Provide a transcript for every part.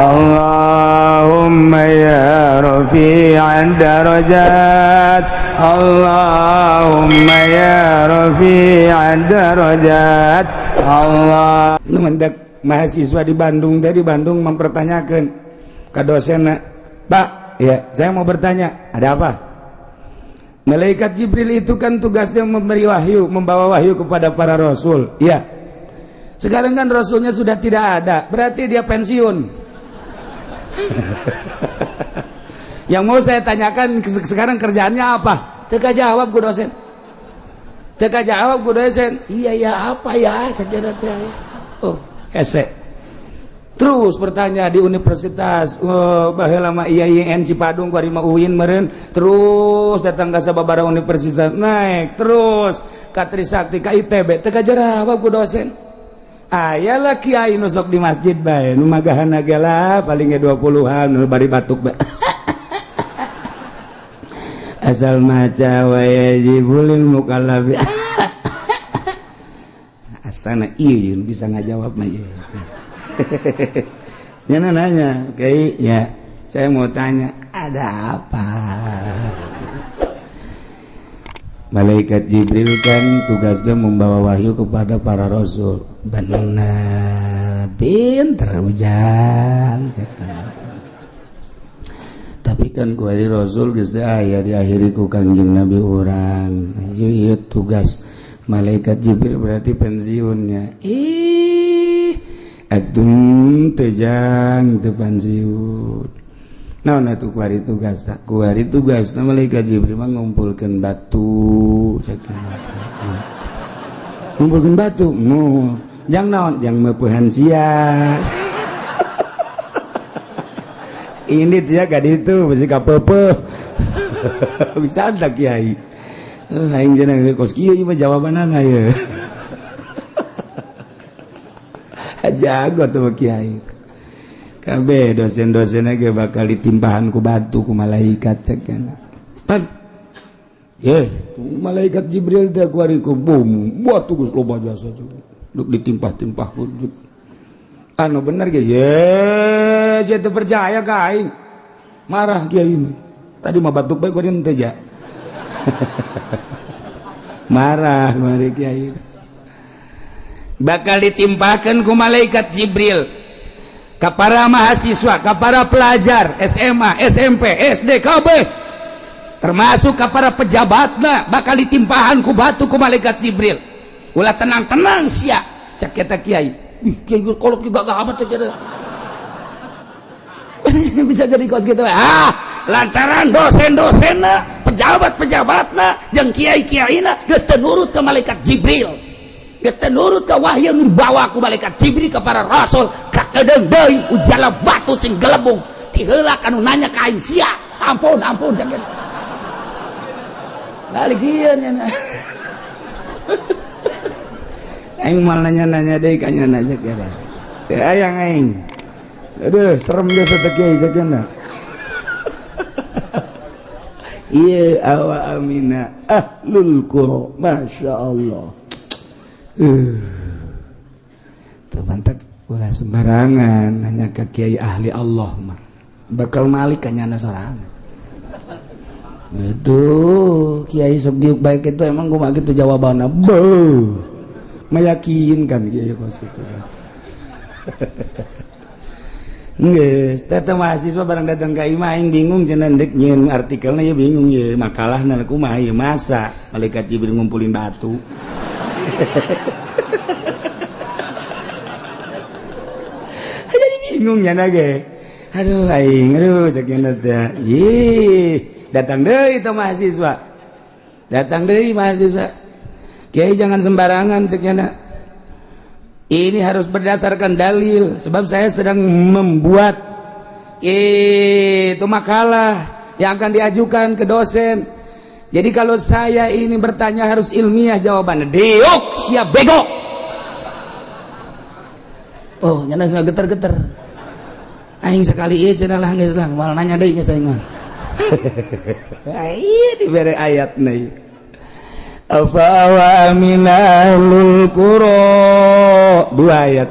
Allahumma ya rafi'ad darajat, Allahumma ya rafi'ad darajat. Allah. Nu mendak mahasiswa di Bandung tadi, Bandung, mempertanyakan ke dosen, "Pak, ya, saya mau bertanya." "Ada apa?" "Malaikat Jibril itu kan tugasnya memberi wahyu, membawa wahyu kepada para rasul." "Ya." "Sekarang kan rasulnya sudah tidak ada, berarti dia pensiun. Yang mau saya tanyakan, sekarang kerjaannya apa?" Teka jawab ku dosen. Teka jawab ku dosen. "Iya ya, apa ya?" Saya teh. Oh, hese. Terus bertanya di universitas, oh, baheula mah IAIN Cipadung, ku mah UIN meureun, terus datang ke sababaraha universitas, naik terus ka Trisakti, ka ITB, teu kajawab ku dosen. Aya lah kiai nu sok di masjid bae, nu magahan ge lah paling ge 20-an, nu bari batuk bae. Asal maca wa yajibul mukallafi. Asana ieu bisa ngajawab mah ieu. Nya nanya, "Kiai, ya, saya mau tanya." "Ada apa?" "Malaikat Jibril kan tugasnya membawa wahyu kepada para rasul." "Benar, pinter ujang. Tapi kan kuari rasul geus aya, diakhiri ku Kangjeng Nabi urang. Ieu tugas malaikat Jibril berarti pensiunnya." "Ih, atuh teu jang, teu pensiun. Naon atuh kuari tugas?" "Kuari tugas malaikat Jibril mah ngumpulkeun batu," cek. "Ngumpulkeun batu mu jang naon?" "Jang meupehan sia." Ini dia gak itu masih kapepe bisa ada kiai. Eh, aing jeneng kos kieu mah jawabanana ye. Jago tuh kiai. Kabeh dosen-dosen ge bakal ditimpahan ku batu ku malaikat, cek pan. Ye, malaikat Jibril teh kuari ku bum batu geus loba jasa juga. Duk ditimpah-timpah ku. Anu bener ge ye, saya teu percaya ka aing. Marah kiai ini. Tadi mah batuk bae kuari teh ja. Marah mari kiai. Bakal ditimpakan ku malaikat Jibril ke para mahasiswa, ke para pelajar SMA, SMP, SD, KB, termasuk ke para pejabatna, bakal ditimpahan ku batu ku malaikat Jibril. Ulah tenang-tenang sia, cek eta kiai. Wih, kiai kolot juga gak amat cek eta. Bisa jadi kos gitu. Ah, lantaran dosen-dosenna, pejabat-pejabatna, jeung kiai-kiaina geus teu nurut ke malaikat Jibril. Geus teu nurut ke wahyu nu dibawa ku malaikat Jibril ke para rasul, kakedeung deui ujala batu sing gelebung. Ti heula kanu nanya ka aing sia. Ampun, ampun cek eta. Balik sieun nya. Aing mal nanya-nanya deui ka nya cek eta. Teu hayang aing. Aduh, serem dia satu kiai cek eta. Iya, awa amina ahlul qura, masya Allah. Tuh mantap, ulah sembarangan nanya ke kiai ahli Allah mah. Bakal malik kanyana sorangan. Itu kiai sok diuk baik itu emang gua mah gitu jawabannya. Beuh. Meyakinkan kiai kos gitu kan. Geus, teh mahasiswa barang datang ka imah aing bingung cenah ndek nyieun artikelna ya, bingung ya makalahna kumaha ieu, masa malaikat Jibril ngumpulin batu. Jadi bingung ya ge. Aduh aing, aduh cek teh. Ih, datang deui itu mahasiswa. Datang deui mahasiswa. "Kiai, jangan sembarangan," cek. "Ini harus berdasarkan dalil sebab saya sedang membuat itu makalah yang akan diajukan ke dosen. Jadi kalau saya ini bertanya harus ilmiah jawabannya." "Diuk siap bego." Oh, nyana geter-geter. Aing sekali ieu cenah lah, geus lah, moal nanya deui geus aing mah. Iya, dibere ayat nih. Afa wa aminalul qura, dua ayat.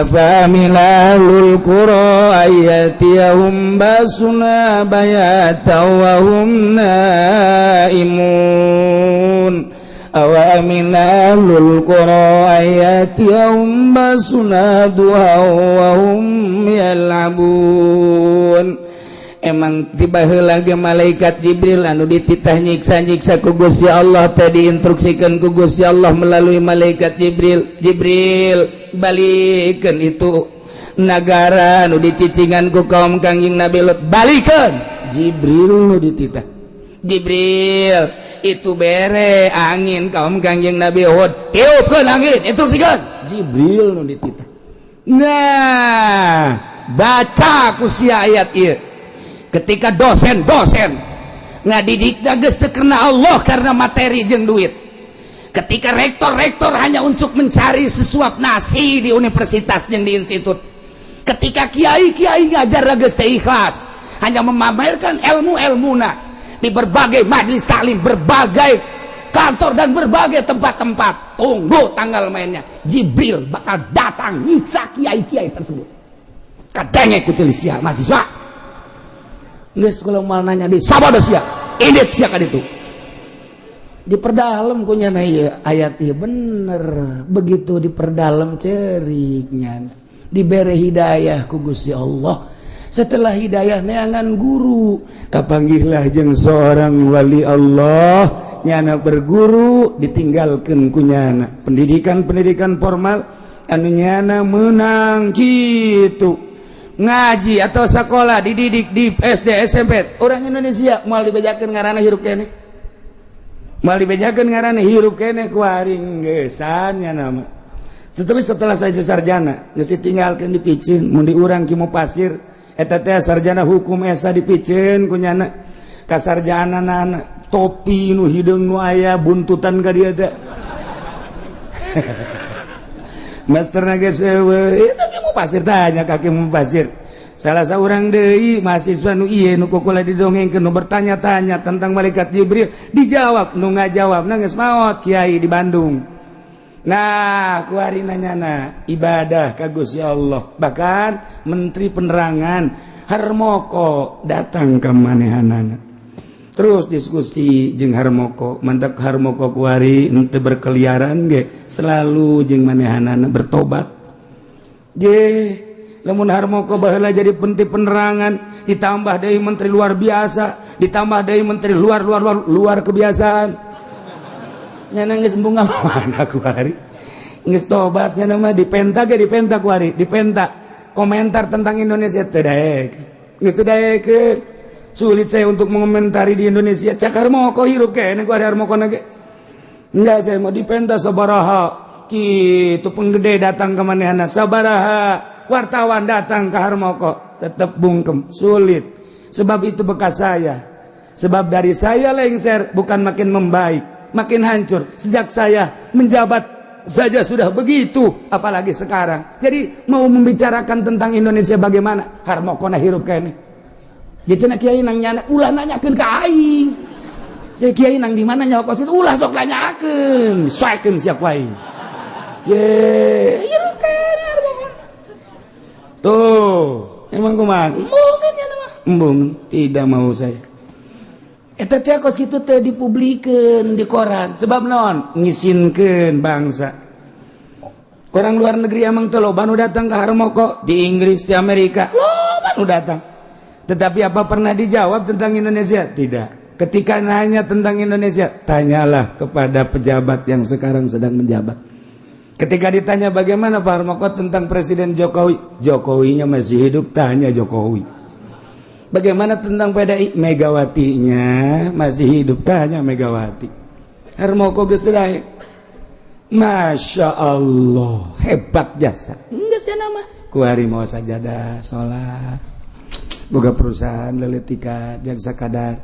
أفأمن أهل القرى أن يأتيهم بأسنا بياتا وهم نائمون أوأمن أهل القرى أن يأتيهم بأسنا ضحى وهم يلعبون. Emang tiba lagi malaikat Jibril anu dititah nyiksa-nyiksa ku Gusti Allah tadi, instruksikan ku Gusti Allah melalui malaikat Jibril, "Jibril, balikan itu negara anu dicicingan ku kaum Kangjeng Nabi Lut, balikan." Jibril nu dititah, "Jibril, itu bere angin kaum Kangjeng Nabi Hud, tiupkeun angin," instruksikan Jibril nu dititah. Nah, baca ku sia ayat ieu. Ketika dosen-dosen ngadidik geus teu karena Allah, karena materi jeung duit, ketika rektor-rektor hanya untuk mencari sesuap nasi di universitas jeung di institut, ketika kiai-kiai ngajar geus teu ikhlas, hanya memamerkan ilmu-ilmuna di berbagai majelis taklim, berbagai kantor, dan berbagai tempat-tempat, tunggu tanggal mainnya. Jibril bakal datang nyiksa kiai-kiai tersebut. Kadenge ku sia mahasiswa. Geus kalau mau nanya di sabodo sia, indit sia ka ditu. Diperdalam ku nyana ieu ayat ieu, bener. Begitu diperdalam, ceriknya dibere hidayah ku Gusti Allah. Setelah hidayah, neangan guru, kapanggihlah jeung seorang wali Allah. Nyana berguru, ditinggalkan ku nyana pendidikan-pendidikan formal anu nyana menang gitu ngaji atau sekolah, dididik di SD, SMP. Orang Indonesia moal dibejakeun ngaranna hirup keneh, moal dibejakeun ngaranna hirup keneh ku aring geusan nya nama. Tetapi setelah saya sarjana geus ditinggalkeun, dipiceun mun di urang Ki Pasir eta teh sarjana hukum esa, dipiceun ku nyana kasarjanana topi nu hideung nu aya buntutan ka dieu teh. Master geus eueuh itu Ki Pasir, tanya ka Ki Pasir. Salah seorang deui mahasiswa nu ieu nu kukula didongengkeun, nu bertanya-tanya tentang malaikat Jibril, dijawab, nu ngajawab geus maot, kiai di Bandung. Nah, kuari nanyana ibadah ka Gusti Allah. Bahkan menteri penerangan Harmoko datang ke manehanana, terus diskusi jeung Harmoko. Mantap Harmoko kuari henteu berkeliaran ge, selalu jeung manehanana bertobat. Je lamun Harmoko baheula jadi menteri penerangan, ditambah deui menteri luar biasa, ditambah deui menteri luar luar luar luar kebiasaan, nyana geus embung mana kuari geus tobat. Nyana mah dipenta ge, dipenta kuari, dipenta komentar tentang Indonesia, teu daek, geus teu daekeun. "Sulit saya untuk mengomentari di Indonesia," cak Harmoko. Hirup kene ku ari Harmoko ge. "Enggak, saya mau dipenta sabaraha kitu penggede datang ke manehana, sabaraha wartawan datang ke Harmoko, tetap bungkem, sulit, sebab itu bekas saya. Sebab dari saya lengser bukan makin membaik, makin hancur. Sejak saya menjabat saja sudah begitu, apalagi sekarang. Jadi mau membicarakan tentang Indonesia bagaimana?" Harmoko na hirup kene. Jadi kiai nang nyana ulah nanyakeun ka aing. Saya kiai nang di mana nyawa kos itu ulah sok nanyakeun, soekeun sia ku aing. Je, hirup kene Harmoko. Tuh, emang kumaha? Embungeun nya mah. Embung, tidak mau saya. Eta teh kos kitu teh dipublikeun di koran. Sebab naon? Ngisinkeun bangsa. Orang luar negeri emang teh loba nu datang ke Harmoko, di Inggris, di Amerika. Loba nu datang. Tetapi apa pernah dijawab tentang Indonesia? Tidak. Ketika nanya tentang Indonesia, tanyalah kepada pejabat yang sekarang sedang menjabat. Ketika ditanya bagaimana Pak Harmoko tentang Presiden Jokowi, Jokowinya masih hidup, tanya Jokowi. Bagaimana tentang PDI? Megawatinya masih hidup, tanya Megawati. Harmoko geus teu. Masya Allah, hebat jasa. Enggak sih nama. Kuari mau sajadah, sholat. Boga perusahaan leletika jang sakadar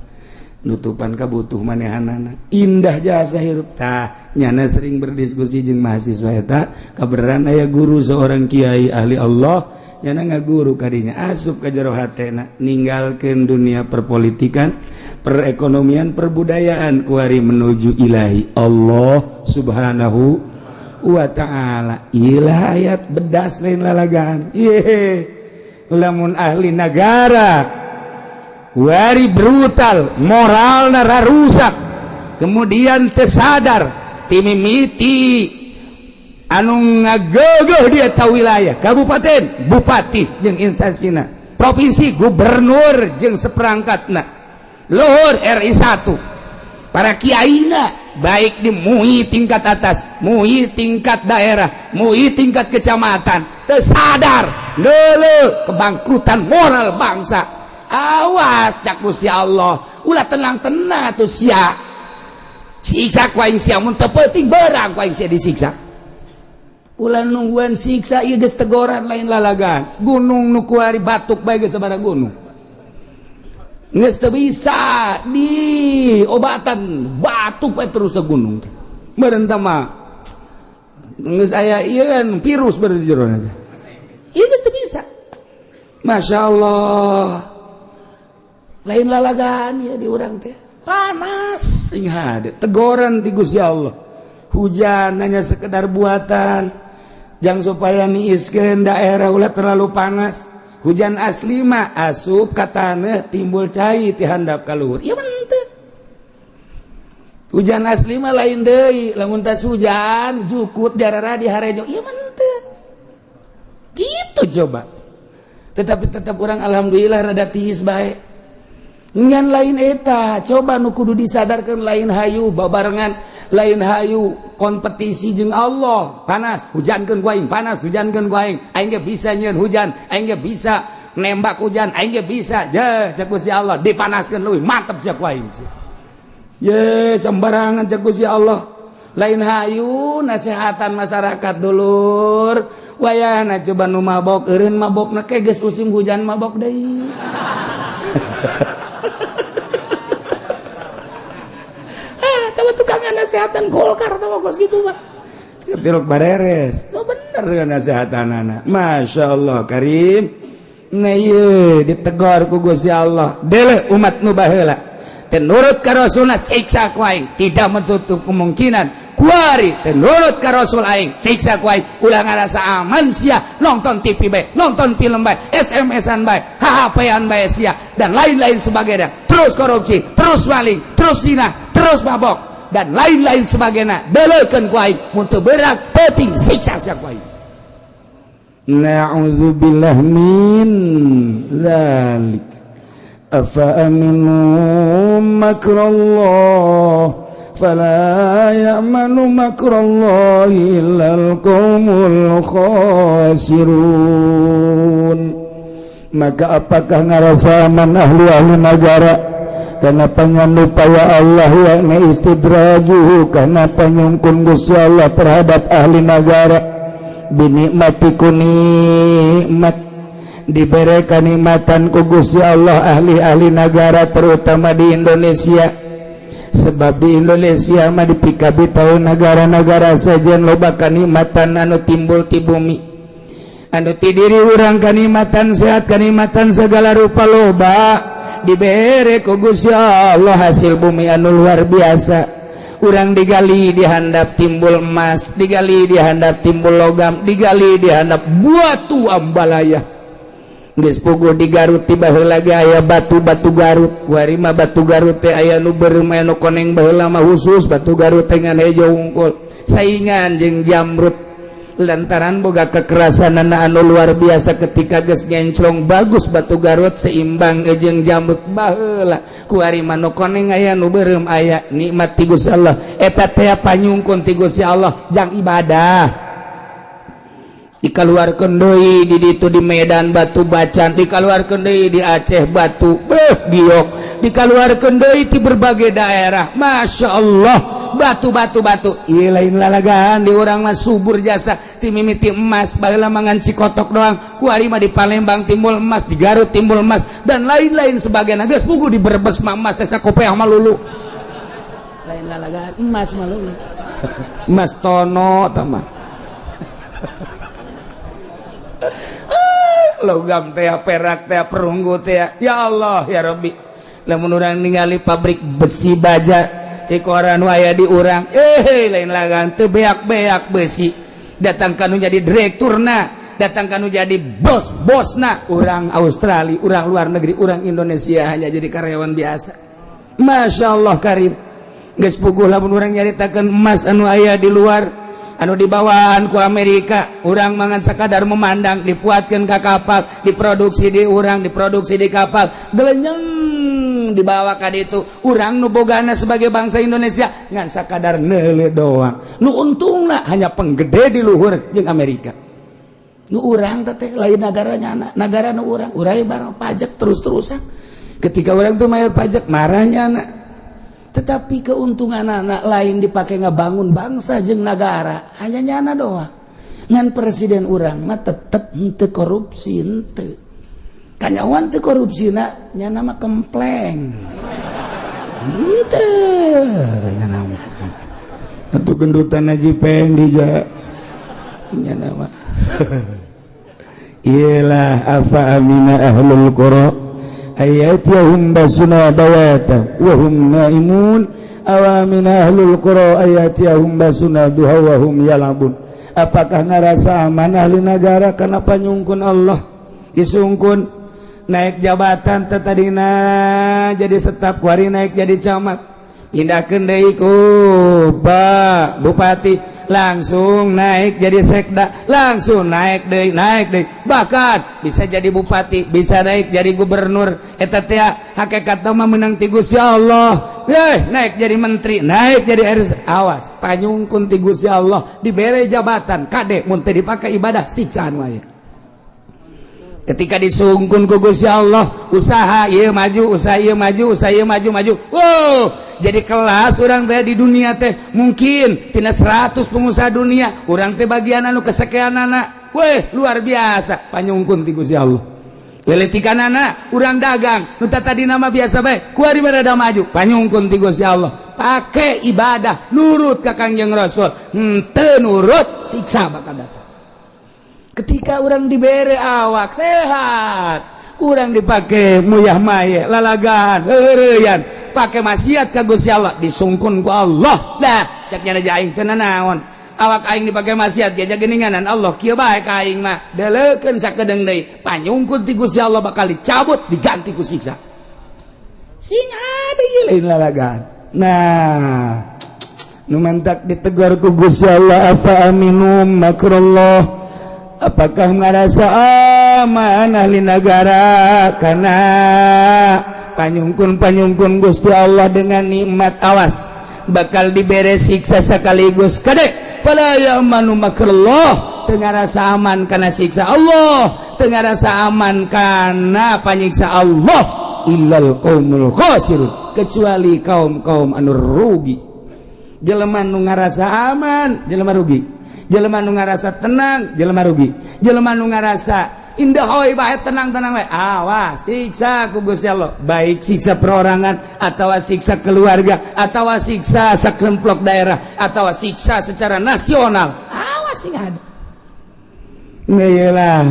nutupan kabutuh manehanana, indah jasa hirup. Tah, nyana sering berdiskusi jeung mahasiswa eta. Kabeneran aya guru, seorang kiai ahli Allah. Nyana ngaguru kadinya, asup ka jero hatena ninggalkeun dunia perpolitikan, perekonomian, perbudayaan, kuari menuju ilahi Allah Subhanahu. wa ta'ala. Ilah ayat bedas, lain lalagaan. Ye, lamun ahli negara wari brutal, moral rusak, kemudian tersadar timimiti anu ngagegeh dia tahu wilayah kabupaten, bupati jeung instansina, provinsi gubernur jeung seperangkatna, luhur RI 1, para kiaina, baik di MUI tingkat atas, MUI tingkat daerah, MUI tingkat kecamatan, tersadar dulu kebangkrutan moral bangsa. Awas, cak Gusti Allah, ulah tenang-tenang atuh sia, siksa ku aing sia. Mun teu penting berang ku aing sia disiksa. Ulah nungguan siksa, ieu geus tegoran, lain lalagan. Gunung nu kuari batuk bae geus sabaraha gunung geus teu bisa di obatan, batuk bae terus ke gunung teh. Meureun tah mah geus aya ieu kan virus berarti jero aja. Ieu geus teu bisa. Masya Allah, lain lalagan ya, di urang teh panas sing hade tegoran ti Gusti Allah. Hujan hanya sekedar buatan jang supaya niiskeun daerah ulah terlalu panas. Hujan asli mah asup ka taneuh, timbul cai ti handap ka luhur. Ieu mah henteu. Hujan asli mah lain deui, lamun tas hujan jukut jarara di harejo. Ieu mah henteu gitu. Coba, tetapi tetap orang alhamdulillah rada tiis bae. Ngan lain eta, coba nu kudu disadarkan, lain hayu babarengan, lain hayu kompetisi jeung Allah. Panas, hujankeun ku aing, panas, hujankeun ku aing. Aing ge bisa nyieun hujan, aing ge bisa nembak hujan, aing ge bisa. Je, cek Gusti Allah, dipanaskeun leuwih mantep sia ku aing. Ye, sembarangan cek Gusti Allah. Lain hayu nasehatan masyarakat, dulur. Wayahna coba nu mabok eureun mabokna ke geus musim hujan mabok deui. Ah, tahu tukang nasehatan Golkar tahu kos gitu mah. Tilok bareres. Oh, bener dengan nasehatan anak. Masya Allah Karim. Nah, ieu ditegor ku Gusti Allah. Dele umat nu baheula. Teu nurut ka Rasulna, siksa ku aing. Tidak menutup kemungkinan kuari teu nurut ka Rasul aing, siksa ku aing. Ulah ngarasa aman sia, nonton TV bae, nonton film bae, SMS-an bae, HP-an bae sia, dan lain-lain sebagainya. Terus korupsi, terus maling, terus zina, terus mabok, dan lain-lain sebagainya. Beleukeun ku aing, mun teu berak penting siksa sia ku aing. Na'udzubillah min dzalik. Afa aminu makrallah fala ya'manu makrallahi illal qaumul khasirun. Maka apakah ngarasa aman ahli-ahli negara karena panyandupaya Allah, yakni istidrajuhu, karena panyungkun Gusti Allah terhadap ahli negara, binikmati ku nikmat, diberi kenikmatan ku Gusti Allah ahli-ahli negara, terutama di Indonesia? Sebab di Indonesia mah dipikabi tahu negara-negara saja loba kanikmatan anu timbul ti bumi, anu ti diri urang, kanikmatan sehat, kanikmatan segala rupa loba dibere ku Gusti Allah, hasil bumi anu luar biasa. Urang digali dihandap timbul emas, digali dihandap timbul logam, digali dihandap batu ambalaya. Geus puguh di Garut tiba heula ge aya batu-batu Garut. Kuari mah batu Garut teh aya nu beureum, aya nu koneng. Baheula mah khusus batu Garut teh ngan hejo wungkul, saingan jeung jamrut lantaran boga kekerasan anu luar biasa. Ketika geus ngenclong bagus, batu Garut seimbang jeung jamrut baheula. Kuari mah nu koneng aya, nu beureum aya. Nikmat ti Gusti Allah eta teh, panyungkun ti Gusti Allah jang ibadah. Dikeluarkan deui di ditu di Medan batu bacan, dikeluarkan deui di Aceh batu beh giok, dikeluarkan deui di berbagai daerah. Masya Allah, batu batu batu. Ieu lain lalagaan, di urang mah subur jasa ti mimiti emas. Baheula mangan Cikotok doang, kuari mah di Palembang timbul emas, di Garut timbul emas, dan lain-lain sebagainya. Geus puguh di Brebes mah emas teh sakopeah mah lulu. Lain lalagaan, emas mah lulu, emas tono tah mah. Logam teh, perak teh, perunggu teh. Ya Allah ya Rabbi, lamun urang ningali pabrik besi baja. Tikora nu aya di urang, lain lagan, teu beak-beak besi. Datang kanu jadi direkturna, datang kanu jadi bos bosna orang Australia, orang luar negeri. Orang Indonesia hanya jadi karyawan biasa. Masya Allah karim. Geus puguh lamun urang nyaritakeun emas anu aya di luar, anu dibawaan ku Amerika, urang mangan sakadar memandang. Dipuatkeun ka kapal, diproduksi di urang, diproduksi di kapal, gelenyeng dibawa ka ditu. Urang nu bogana sebagai bangsa Indonesia ngan sakadar neuleu doang. Nu untungna hanya penggede di luhur jeung Amerika. Nu urang teh lain negaranya anak negara nu urang, urang barang pajak terus-terusan. Ketika orang tuh bayar pajak, marahnya anak. Tetapi keuntungan anak lain dipakai ngebangun bangsa jeung negara, hanya nyana doang. Ngan presiden urang mah tetep henteu korupsi, henteu kanyawan teu korupsi na nyana mah kempleng henteu nyana mah atuh gendutan Haji Pendi ja nyana mah. Iyalah, afa amina ahlul qura ayatihum basuna bayata wa hum naimun aw amina ahlul qura ayatihum basuna duha wa hum yalabun. Apakah ngarasa aman ahli negara karena panyungkun Allah? Disungkun naik jabatan, tadina jadi staf, kuari naik jadi camat, pindahkeun deui ku Pak Bupati, langsung naik jadi sekda, langsung naik deui, naik deui, bahkan bisa jadi bupati, bisa naik jadi gubernur. Eta teh hakikat mah menang ti Gusti Allah. Naik jadi menteri, naik jadi RS, awas, panyungkun ti Gusti Allah dibere jabatan. Kade mun teu dipake ibadah, siksaan wae. Ketika disungkun ku Gusti Allah, usaha ieu maju, usaha ieu maju, usaha ieu maju maju, wow, jadi kelas orang teh di dunia teh mungkin tina 100 pengusaha dunia, orang teh bagian anu kesekian anak. Weh, luar biasa panyungkun ti Gusti Allah. Leletikan anak urang dagang nu tadi nama biasa bae, kuari berada maju, panyungkun ti Gusti Allah. Pakai ibadah, nurut ka Kangjeng Rasul. Henteu nurut, siksa bakal datang. Ketika orang dibere awak sehat, kurang dipakai muyah maye, lalagan, heureuyan, pakai maksiat ka Gusti Allah, disungkun ku Allah. Dah cek nya aing teu naon, awak aing dipakai maksiat ge geuninganan Allah kieu bae ka aing mah. Deleukeun sakedeung deui, panyungkun ti Gusti Allah bakal dicabut, diganti ku siksa. Sing ada ieu lain lalagan. Nah, nu mantak ditegur ku Gusti Allah, afa aminu makrallah, apakah ngerasa aman ahli negara karena panyungkun panyungkun Gusti Allah dengan nikmat? Awas, bakal dibere siksa sekaligus. Kade, fala ya'manu makrallah, teu ngarasa aman karena siksa Allah, teu ngarasa aman karena panyiksa Allah, illal qaumul khasirun, kecuali kaum-kaum anu rugi. Jelema nu ngarasa aman, jelema rugi. Jelema nu ngarasa tenang, jelema rugi. Jelema nu ngarasa indah hoi bae, tenang-tenang bae, awas, siksa ku Gusti Allah, baik siksa perorangan atau siksa keluarga atau siksa sakelompok daerah atau siksa secara nasional. Awas, sing ada. Lah,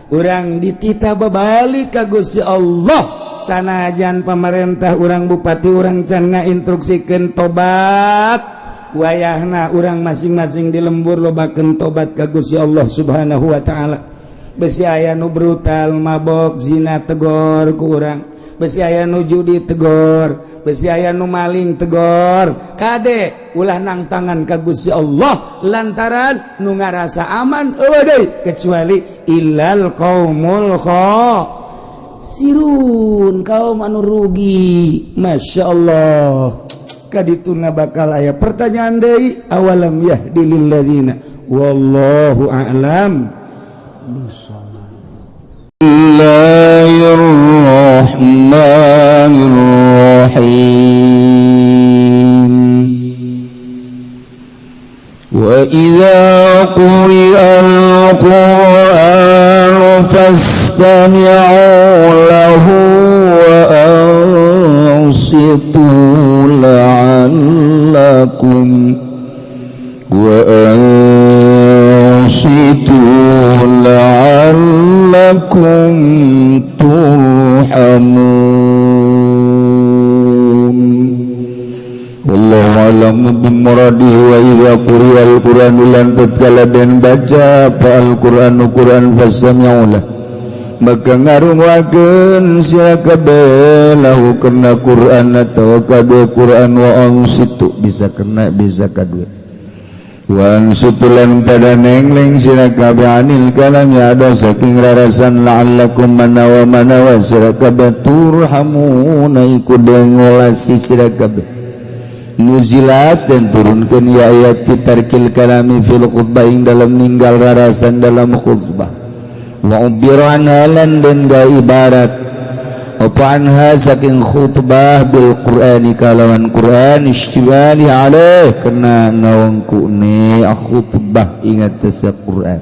urang dititah babalik ka Gusti Allah. Sanajan pemerintah urang, bupati urang can ngainstruksikeun tobat, wayahna urang masing-masing di lembur lobakeun tobat ka Gusti Allah Subhanahu wa taala. Besi aya nu brutal, mabok, zina, tegor ku urang. Besi aya nu judi, tegor. Besi aya nu maling, tegor. Kade, ulah nang tangan ka Gusti Allah, lantaran nu ngarasa aman euweuh deui kecuali illal qaumul khasirun, kaum anu rugi. Masya Allah, kadituna bakal aya pertanyaan deui, awalam yahdi lil ladzina, wallahu a'lam. الله الرحمن الرحيم. وإذا قرئ القرآن فاستمعوا له وأنصتوا لعلكم وأنصتوا لعلكم ترحمون. a'lamu bimuradihi wa idza quri'a al-Qur'anu lan tatkala den baca apa al-Qur'anu Qur'an fastami'u lahu maka ngarunguakeun sira kabeh lahu kana Qur'an atawa kadue Qur'an wa ansitu bisa kena bisa kadue wa ansitu lan pada nengling sira kabeh anil kalam ya ada saking rarasan la'allakum manawa manawa sira kabeh turhamuna iku den welasi sira kabeh nuzilat dan turunkeun ya ayat fitarkil kalami fil khutbah ing dalam ninggal rarasan dalam khutbah wa ubbira anha lan den ga ibarat apa anha saking khutbah bil Qur'ani kalawan Qur'an istimali alaih kena ngawangkune khutbah ingat tesa Qur'an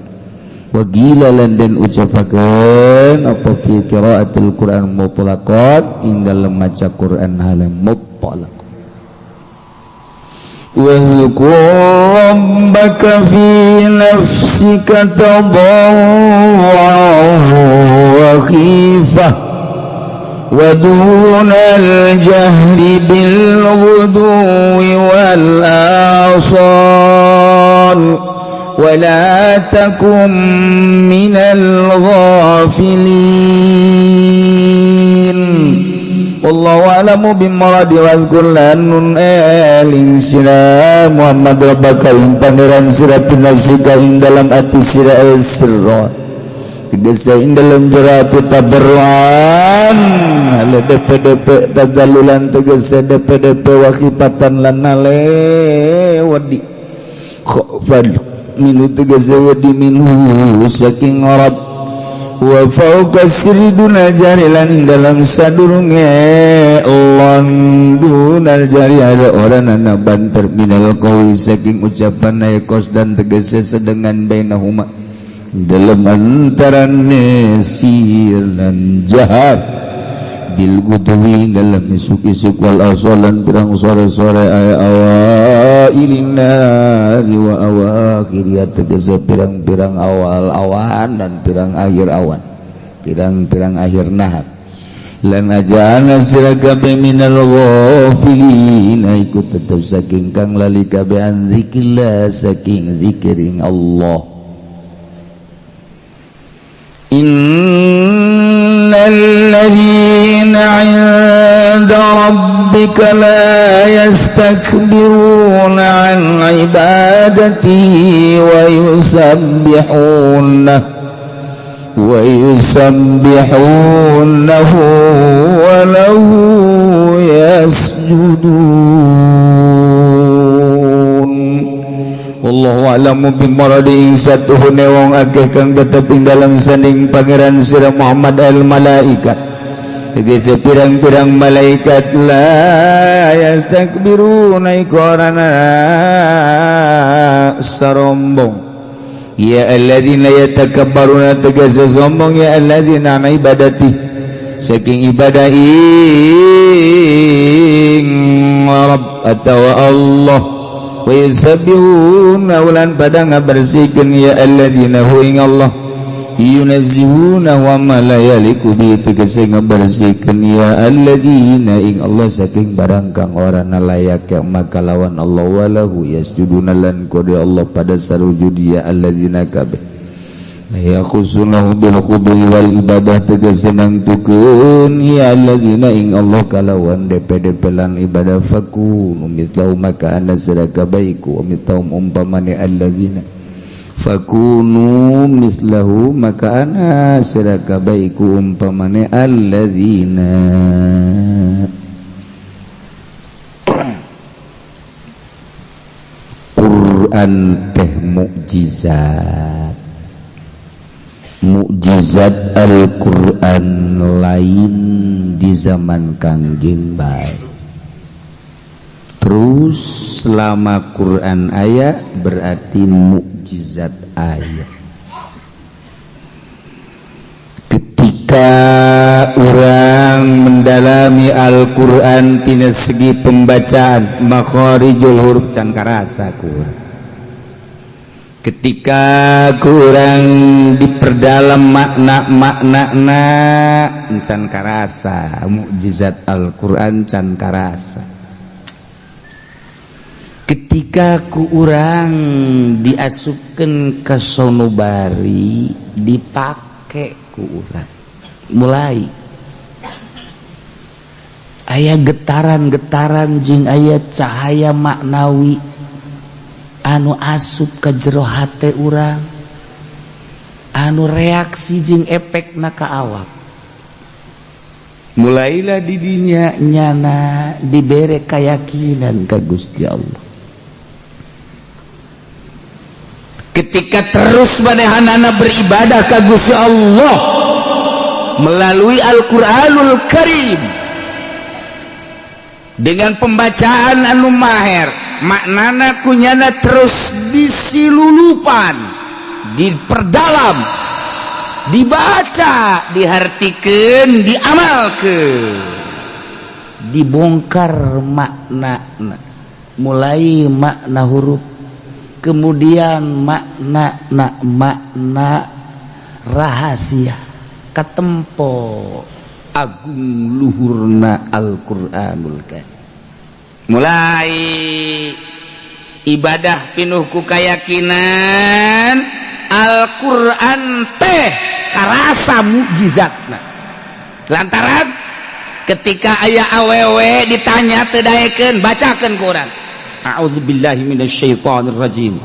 wa gila lan den ucapakeun apa fi qiraatil Qur'an mutlaqat ing dalem maca Qur'an halam mutlaq. واذكر ربك في نفسك تضرعا وخيفة ودون الجهر بالغدو والآصال ولا تكن من الغافلين. Wallahu a'lamu bimuradi wa dzkur lanun eling sira Muhammad rabbaka ing pangeran sira pinafsika ing dalam ati sira sirra tegese ing dalam jero ati tabarruan ale DPDP tajallulan tegese DPDP wa khifatan lan nale wedi khofan minu tegese wedi minhu saking rab wa fauqa sirri dunal jari lan ing dalam sadurunge lan dunal jari ada orang ana banter minal qauli saking ucapan kos dan tegese sedengan bainahuma dalam antarane sir lan jahar bil gudwi dalam isuk-isuk wal asalan pirang sore-sore ay awailin nari wa awakhir tegese pirang-pirang awal awan dan pirang akhir awan pirang-pirang akhir nahar lan ajana sira kabeh minal ghafilin iku tetep saking kang lali kabeh an zikrillah saking zikiring Allah. Innalladzina 'inda rabbika la yastakbiruna 'an ibadatihi wa yusabbihunahu wa lahu yasjudun. Wallahu a'lamu bimuradi satuhune wong akeh kang tetep ing dalam sanding pangeran sira Muhammad al malaikat tegese pirang-pirang malaikat la yastakbiruna iku ora sarombong ya alladzina yatakabbaruna tegese sombong ya alladzina an ibadati saking ibadah ing Rabb atawa Allah wa yusabbihuna ulan pada ngabersihkeun ya alladzina hu ing Allah yunazzihuna wa ma la yaliku bi tegese ngabersihkeun ya alladzina ing Allah saking barang kang ora layak maka lawan Allah walahu yasjuduna lan kode Allah pada sarujud ya alladzina kabeh ya khusunahu bil khudu'i wal ibadah tegese nangtukeun ya alladzina ing Allah kalawan DPDP lan ibadah fakunu mitlau maka ana sira kabaiku mitau umpamane alladzina fakunu mislahu maka ana sira kabaiku umpamane alladzina. Quran teh mukjizat, mukjizat Al-Quran lain di zaman Kangjeng bae. Terus selama Quran aya berarti mukjizat aya. Ketika orang mendalami Al-Quran tina segi pembacaan makharijul huruf can karasa kurang. Ketika kurang diperdalam makna-makna can karasa mukjizat Al-Quran can karasa. Ketika ku urang diasupkeun ke sanubari, dipake ku urang, mulai aya getaran-getaran jeung aya cahaya maknawi anu asup ke jero hate urang, anu reaksi jeung efekna ka awak. Mulailah didinya nyana dibere keyakinan ka Gusti Allah. Ketika terus manehanana beribadah ka Gusti Allah melalui Al-Qur'anul Karim dengan pembacaan anu maher, maknana kunyana terus disilulupan, diperdalam, dibaca, dihartikeun, diamalkeun, dibongkar makna, mulai makna huruf, kemudian makna makna rahasia, katempo agung luhurna Al-Qur'anul Karim. Mulai ibadah pinuh ku keyakinan Al-Qur'an teh karasa mukjizatna. Lantaran ketika aya awewe ditanya teu daekeun, bacakeun Quran. A'udzubillahi minasyaitonir rajim.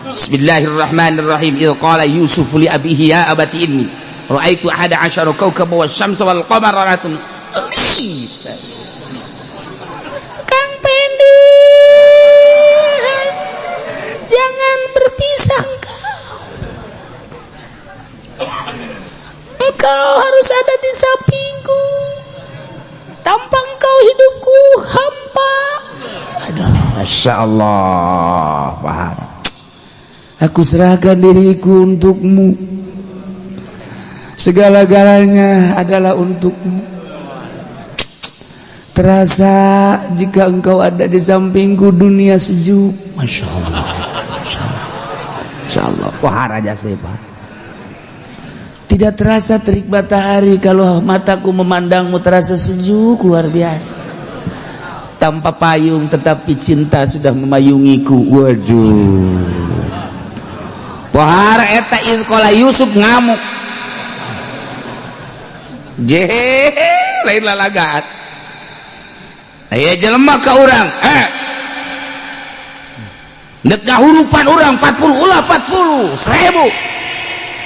Bismillahirrahmanirrahim. Idz qala Yusuf li abihi ya abati inni ra'aitu ahada asyara kawkaban wasyamsa wal qamara ra'atum. Kang Pendi, jangan berpisah engkau. Engkau harus ada di sampingku. Tanpa engkau hidupku hampa. Aduh, Masya Allah, paham. Aku serahkan diriku untukmu. Segala-galanya adalah untukmu. Terasa jika engkau ada di sampingku dunia sejuk. Masya Allah, Masya Allah, Masya Allah. Wah, raja sepa. Tidak terasa terik matahari kalau mataku memandangmu, terasa sejuk luar biasa. Tanpa payung tetapi cinta sudah memayungiku. Waduh. Pohara eta idz qala Yusuf ngamuk. Jehe, lain lalagaan. Aya jelema ka urang, Nek ngahurupan urang 40 ulah 40, 1000.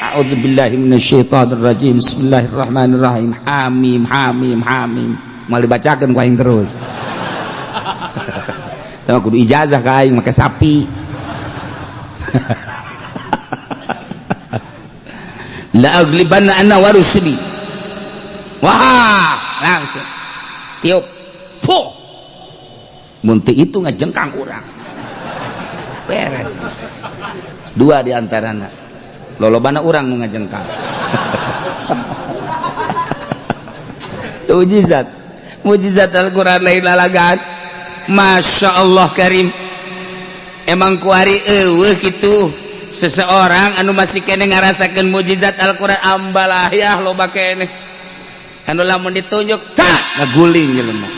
A'udzubillahi minasyaitonir rajim. Bismillahirrahmanirrahim. Hamim hamim hamim. Moal dibacakeun ku aing terus. Tah kudu ijazah ka aing make sapi. La aglibanna ana wa rusuli. Wah, langsung tiup. Fuh. Mun teu itu ngajengkang urang. Beres. Dua di antarana. Lolobana urang nu ngajengkang. Mujizat. Mujizat Al-Qur'an lain lalagaan. Masya Allah Karim. Emang kuari eueuh kitu seseorang anu masih kene ngarasakeun mujizat Al-Qur'an ambalayah loba kene. Anu lamun ditunjuk cak ngaguling jelema.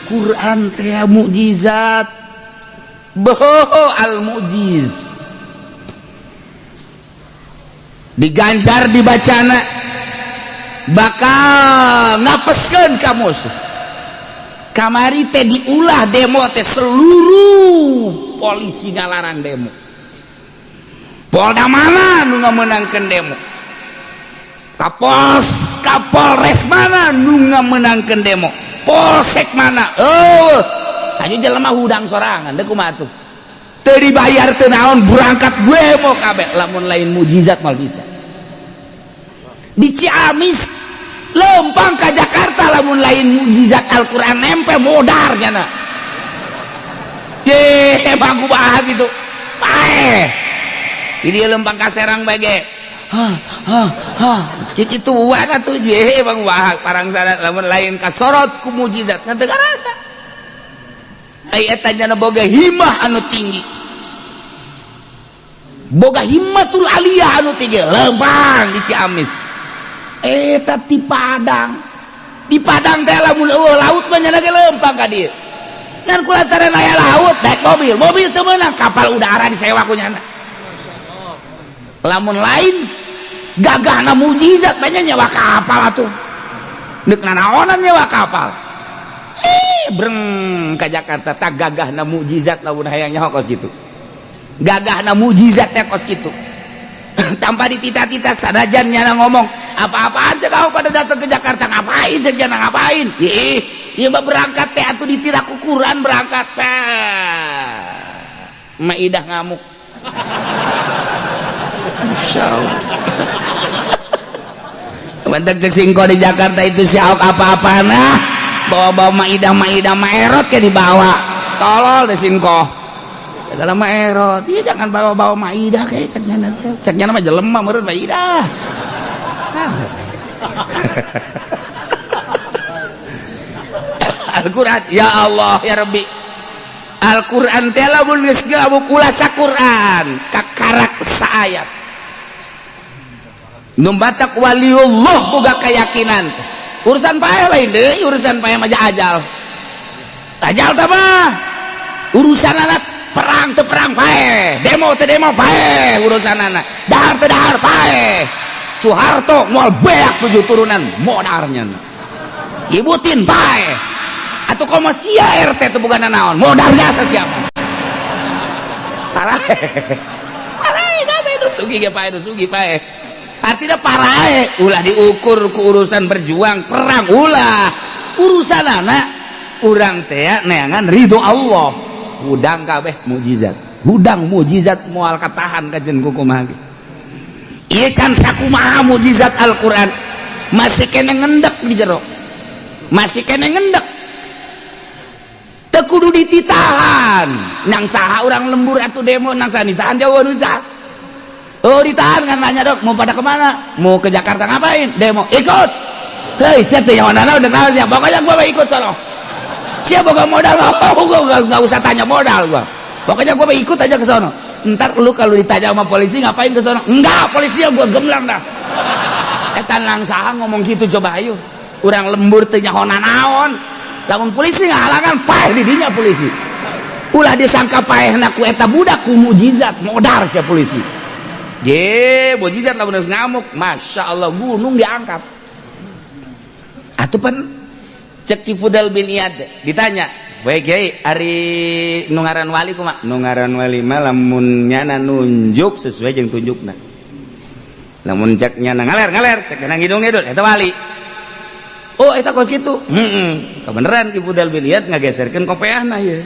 Quran teh mukjizat. Boho al mujiz. Diganjar dibacana bakal ngapeskeun ka musuh. Kamari teh diulah demo teh seluruh polisi ngalarang demo. Polda mana nu ngamenangkeun demo? Kapolres mana nu ngamenangkeun demo? Polsek mana? Oh, aya jelema hudang sorangan deuk kumaha tuh? Teu dibayar teu naon berangkat gue mau kabeh. Lamun lain mujizat mal bisa. Di Ciamis lempang ke Jakarta lamun lain mujizat Al-Qur'an nempe modar nyana. Ye, bangku bah gitu. Paeh. Ini lempang ka Serang bage. Hah, hah, hah. Kitu wana tuh je bang wah parang sana lamun lain kasorot ku mujizat ngan teu karasa. Ai eta nyana boga himah anu tinggi. Boga himmatul aliyah anu tinggi lempang di Ciamis. Eta di Padang. Di Padang teh lamun eueuh laut mah nyana ge lempang ka dieu. Ngan kulantaran aya laut naik mobil, mobil teu meunang, kapal udara disewa ku nyana. Lamun lain gagahna mujizat banyak nyewa kapal atuh. Deuk nanaonan nyewa kapal. Eh, breng ka Jakarta tak gagahna mujizat lamun hayang nyaho kos kitu. Gagahna mujizat teh kos kitu. Tanpa ditita-tita sanajan nyana ngomong apa-apa aja kau pada datang ke Jakarta ngapain cek nyana ngapain. Ih, ieu mah berangkat teh atuh ditira kukuran berangkat. Maidah ngamuk. Masya Allah. Bentar cek singko di Jakarta itu si Ahok apa-apa nah bawa-bawa Maidah Maidah Maerot ke dibawa tolol deh singko dalam Maerot iya jangan bawa-bawa Maidah kayak ceknya nanti ceknya nama jelema meureun Maidah. Al-Quran ya Allah ya Rabbi Al-Quran teh lamun geus ngamuk ulah saquran kakarak saayat nu batak waliullah boga keyakinan urusan pae lain deui urusan pae mah ajal ajal tah mah urusan anak perang teu perang pae demo teu demo pae urusan anak dahar teu dahar pae Soeharto moal beak 7 turunan modarnya Ibu Tin pae atuh komo sia RT teu boga naon modar jasa siapa parae parae kabeh nu sugih ge pae nu sugih pae artinya parae ulah diukur ku urusan berjuang perang ulah urusan anak urang teh neangan ridho Allah hudang kabeh mukjizat hudang mukjizat moal katahan kajen kumaha ge ieu can sakumaha mukjizat Al-Qur'an masih kene ngendek di jero masih kene ngendek teu kudu dititahan nang saha urang lembur atuh demo nang saha ditahan jauh ditahan. Oh ditahan kan nanya dok mau pada kemana mau ke Jakarta ngapain demo ikut hei siapa yang mana udah kenal siapa pokoknya gua ikut sono siapa boga modal oh, gua nggak usah tanya modal gua pokoknya gua ikut aja ke sono ntar lu kalau ditanya sama polisi ngapain ke sono enggak polisinya gua gemlang dah eta langsaha ngomong gitu coba ayo urang lembur teu nyaho nanaon lamun polisi ngahalangan paeh di dinya polisi ulah disangka paehna ku eta budak ku mujizat modar sia polisi je mujizat lamun geus ngamuk Masya Allah gunung diangkat atuh pan cek Ki Fudal bin Iyad ditanya baik kiai ari nu ngaran wali kumaha nu ngaran wali mah lamun nyana nunjuk sesuai jeung tunjukna lamun cek nyana ngaler ngaler cek nyana ngidung ngidul eta wali oh eta kos kitu heeh kebeneran Ki Fudal bin Iyad ngageserkeun kopeahna ieu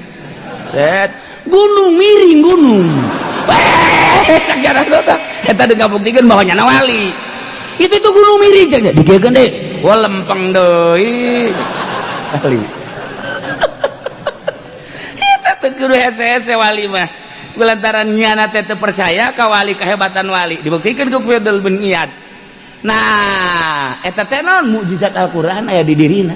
set gunung miring gunung cek jaran eta deuk ngabuktikeun bahwa nyana wali itu tuh gunung miring cek digegeun deui wah lempeng deui wali eta teu kudu hese-hese wali mah lantaran nyana teh teu percaya ka wali kehebatan wali dibuktikeun ku Fudal bin Iyad nah eta teh naon mukjizat Al-Qur'an aya di dirina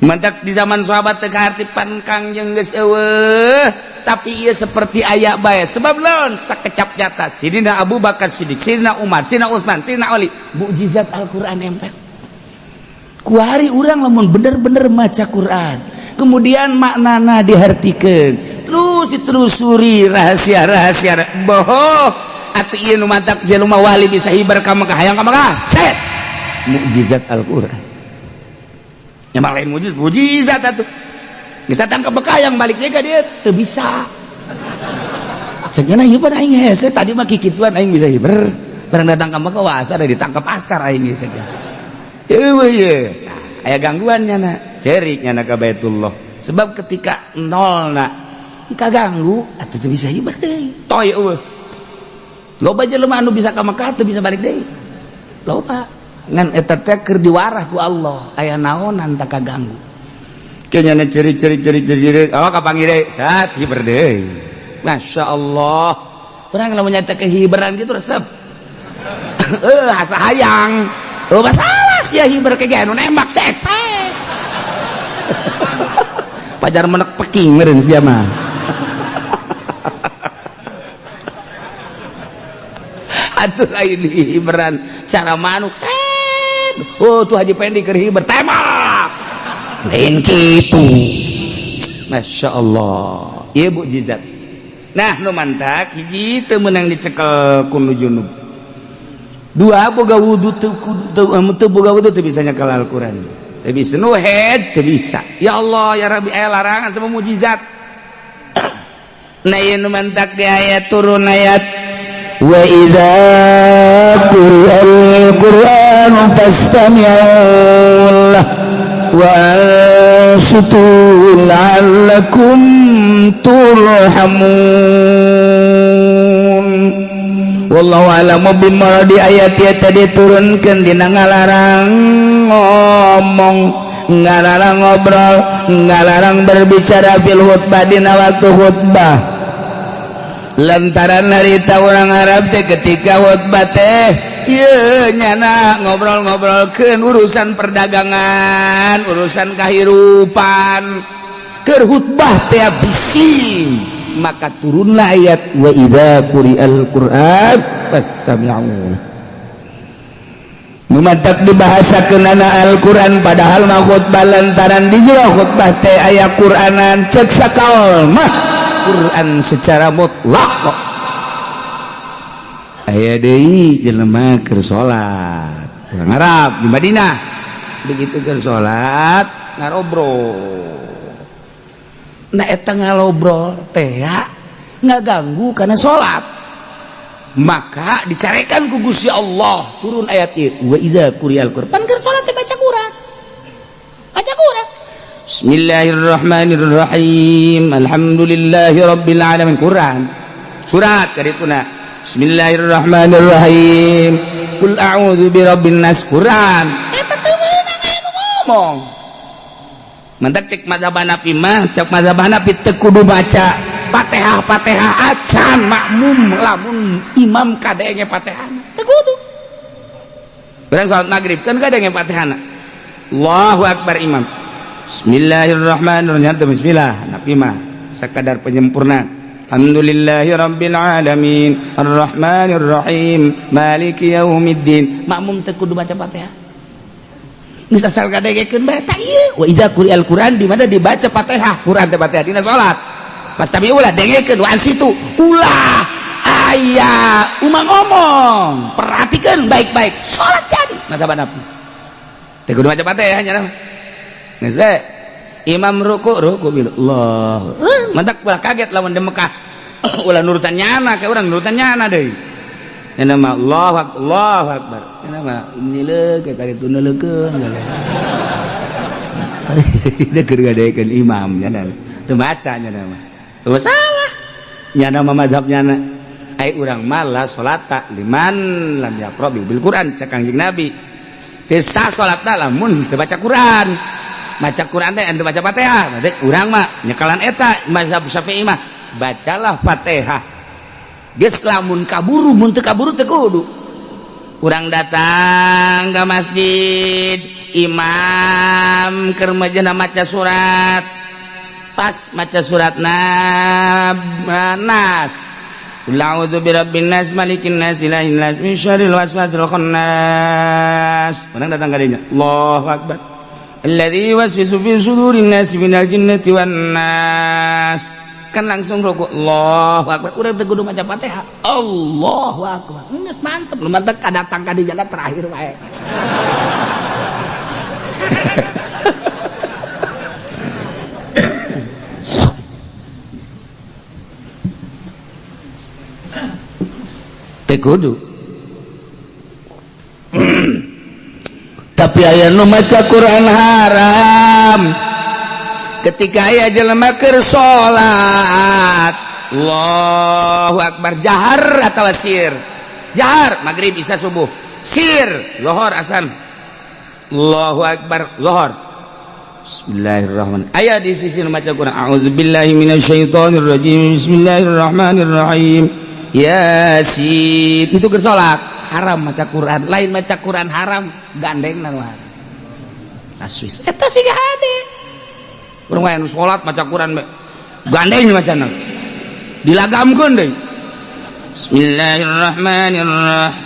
mantak di zaman sahabat teu kaharti pan Kangjeng geus eueuh tapi ieu seperti aya bae sebab naon sakecap nyata Sidina Abu Bakar Siddiq Sidina Umar Sidina Utsman Sidina Ali mukjizat Al-Qur'an empet kuari urang lamun bener-bener maca Quran kemudian maknana dihartikeun terus ditelusuri rahasia-rahasia boho atuh ieu nu mantak jelema wali bisa hibar ka Mekah hayang ka Mekah set mukjizat Al-Qur'an emang lain mujizat mujizat atuh bisa tangkap Mekah yang baliknya ke dia teu bisa ceknya ieu pada aing hese tadi mah kikituan aing bisa hiber barang datang ke Mekah wah asa ditangkap askar aing geus ceknya eueuh ye aya gangguan nyana cerik nyana ka Baitullah sebab ketika nol na kaganggu atuh teu bisa hiber deui toy eueuh loba jelema anu bisa ka Mekah teu bisa balik deui loba ngan eta teh keur diwarah ku Allah aya naonan tak kaganggu kayaknya ceri ceri ceri ceri oh kapanggih deui sat hiber deui Masya Allah urang lamun nyata kehiberan gitu resep asa hayang oh masalah sia hiber ke anu nembak cek pajar menek peking meureun sia mah atuh lain hiberan cara manuk set oh tuh Haji Pendi keur hiber tembak lain kitu Masya Allah, ieu mukjizat. Nah, nu mantak hiji teu meunang dicekel ku nu junub, dua boga wudu teu teu boga wudu teu bisa nyekel Al-Qur'an, teu bisa. Nu head teu bisa. Ya Allah, ya Rabbi, aya larangan sama mukjizat. Nah, ieu nu mantak di ayat turun ayat wa idza quri'al qur'anu fastami'u lahu wa ansitu la'allakum turhamun. Wallahu a'lamu bimuradi. Ayat ieu tadi diturunkeun dina ngalarang ngomong, ngalarang ngobrol, ngalarang berbicara fil khutbah, dina waktu khutbah, lantaran harita orang Arab teh ketika khutbah teh ieu nyana ngobrol-ngobrolkeun urusan perdagangan, urusan kehidupan, keur khutbah teh bising. Maka turunlah ayat wa idza quri'al qur'an fastami'u. Nu matak dibahasakeunana Al-Qur'an padahal mah khutbah, lantaran di jero khutbah teh aya Qur'anan. Cek sakaol mah Quran secara mutlak kok. Aya deui jelema keur salat, urang Arab di Madinah, begitu keur salat ngarobrol. Nah, eta ngalobrol teh ngaganggu karena salat, maka dicarekan ku Gusti Allah, turun ayat ieu wa idza quri'al Qur'an. Pan keur salat teh baca Quran, baca Quran. Bismillahirrahmanirrahim, alhamdulillahi rabbil alamin, Quran surat kadituna. Bismillahirrahmanirrahim, qul a'udzu birabbin nas, Quran. Eta teu meunang aya nu ngomong. Mantak cek mazhab Hanafi mah, cek mazhab Hanafi teu kudu baca Fatihah Fatihah acan makmum lamun imam kadenge Fatihah. Teu kudu. Urang salat maghrib kan kadenge Fatihah. Allahu akbar imam. Bismillahirrahmanirrahim. Bismillah. Hanafi mah sakadar penyempurna. Alhamdulillahi rabbil alamin arrahmanir rahim maliki yaumiddin. Makmum teu kudu baca Fatihah. Geus asal kadengekeun bae. Tah ieu wa idza quri'al Qur'an di mana dibaca Fatihah, Qur'an teh Fatihah dina salat. Pasti ulah dengekeun wa situ ulah aya umang ngomong, perhatikan baik-baik, salat jadi. Mazhab Hanafi teu kudu baca Fatihah nya mah. Geus bae. Imam ruku ruku bil Allah. Mantak ulah kaget lamun di Mekah. Ulah nurutan nyana kayak urang nurutan nyana deui. Nyana mah Allahu akbar, Allahu akbar. Nyana mah nileuh kayak kali itu neuleukeun. Dia keur ngadekeun imam nyana. Teu baca nyana mah. Teu salah. Nyana mah mazhab nyana. Ai urang mah la salata liman lam yaqra bil Quran cek Kangjeng Nabi. Teu sah salatna lamun teu baca Quran. Baca Quran teh ente baca Fatihah. Berarti urang mah nyekalan eta mazhab Syafi'i mah bacalah Fatihah. Geus lamun kaburu, mun teu kaburu teu kudu. Urang datang ke masjid, imam keur majena maca surat. Pas maca surat Nas. Qul a'udzu birabbin nas, malikin nas, ilahin nas, min syarril waswasil khannas. Urang datang ka dinya. Allahu akbar. Alladzi yuwaswisu fi sudurin nas minal jinnati wan nas. Kan langsung rukuk. Allahu akbar. Urang teu kudu maca Fatihah. Allahu akbar. Geus mantep, lu mantep kadatang ka dinya terakhir wae. Teu kudu. Tapi aya nu maca Quran haram ketika aya jelema keur salat, Allahu akbar, jahar atawa sir? Jahar maghrib, isya, subuh. Sir zuhur, asar. Allahu akbar zuhur, bismillahirrahmanirrahim. Aya di sisi nu maca Quran, a'udzubillahi minasyaitonir rajim, bismillahirrahmanirrahim, yasin. Itu keur salat haram maca Quran. Lain maca Quran haram, gandeng nu haram. Taswis Eta siga hade. Urang wae nu salat maca Quran bae gandeng macana dilagamkeun deui. Bismillahirrahmanirrahim.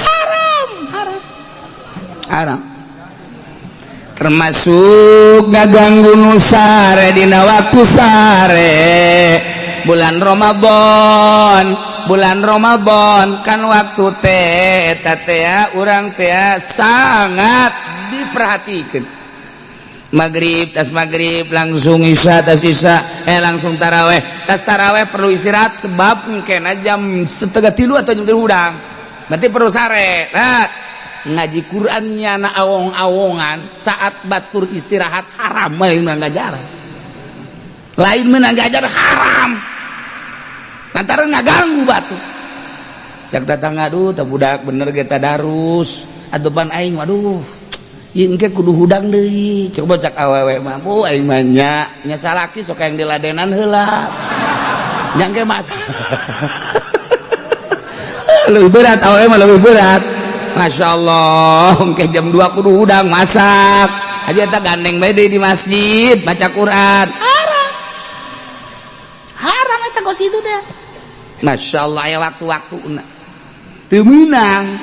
Haram, haram. Haram. Termasuk ngaganggu nu sare dina waktu sare bulan Ramadan. Bulan Ramadan kan waktu teh eta teh urang teh sangat diperhatikan. Maghrib, tas maghrib langsung isya, tas isya langsung taraweh, tas taraweh perlu istirahat sebab mungkin jam 2.30 atau jam 3 hudang, berarti perlu sare. Nah, ngaji Qurannya na awong-awongan saat batur istirahat haram. Lain menang ngajar, lain menang ngajar, haram lantaran ngaganggu batur. Cak tetangga, "Aduh, tak budak bener ge tadarus atupan aing, waduh, ieu engke kudu hudang deui." Coba cak awewe mampu, "Aing mah nya nya salaki sok yang diladenan heula nya engke mas lebih berat." Awewe mah lebih berat. Masya Allah, ke jam 2 kudu hudang masak aja, eta gandeng bae di masjid baca Quran. Haram, haram eta kos itu teh. Masya Allah ya, waktu-waktu teu meunang.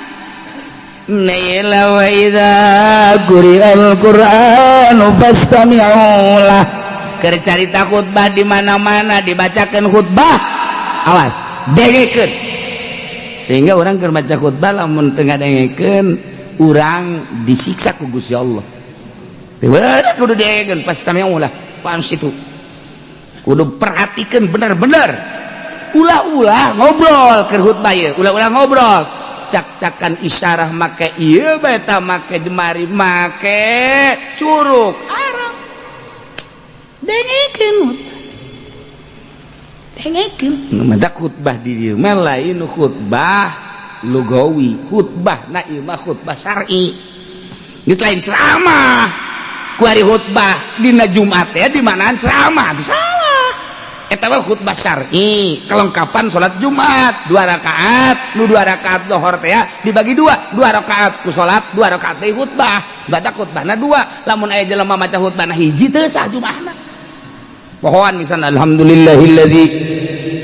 Naila wa idza quri'al Qur'anu fastami'u lah. Keur carita khutbah, di mana-mana dibacakeun khutbah, awas, dengekeun. Sehingga orang keur maca khutbah lamun teu ngadengekeun, urang disiksa ku Gusti Allah. Teu kudu dengekeun, fastami'u lah wa ansitu. Kudu perhatikan bener-bener. Ulah-ulah ngobrol keur khutbah ieu, ulah-ulah ngobrol. Cak-cakan isyarah make ieu bae, ta make jemari, make curug, Haram. Dengekeun, dengekeun. Mata khutbah di dieu mah lain khutbah lugawi, khutbah na ieu mah khutbah syar'i, geus lain ceramah. Ku hari khutbah dina Jumat ya di manaan ceramah itu salah. Eta mah khutbah syar'i, kelengkapan salat Jumat dua rakaat. Nu dua rakaat lohor teh ya, dibagi dua, dua rakaat ku salat, dua rakaat deui khutbah. Baca khutbahna dua. Lamun aya jelema maca khutbahna hiji, teu sah Jumatna. Pohoan misalnya, alhamdulillahilladzi,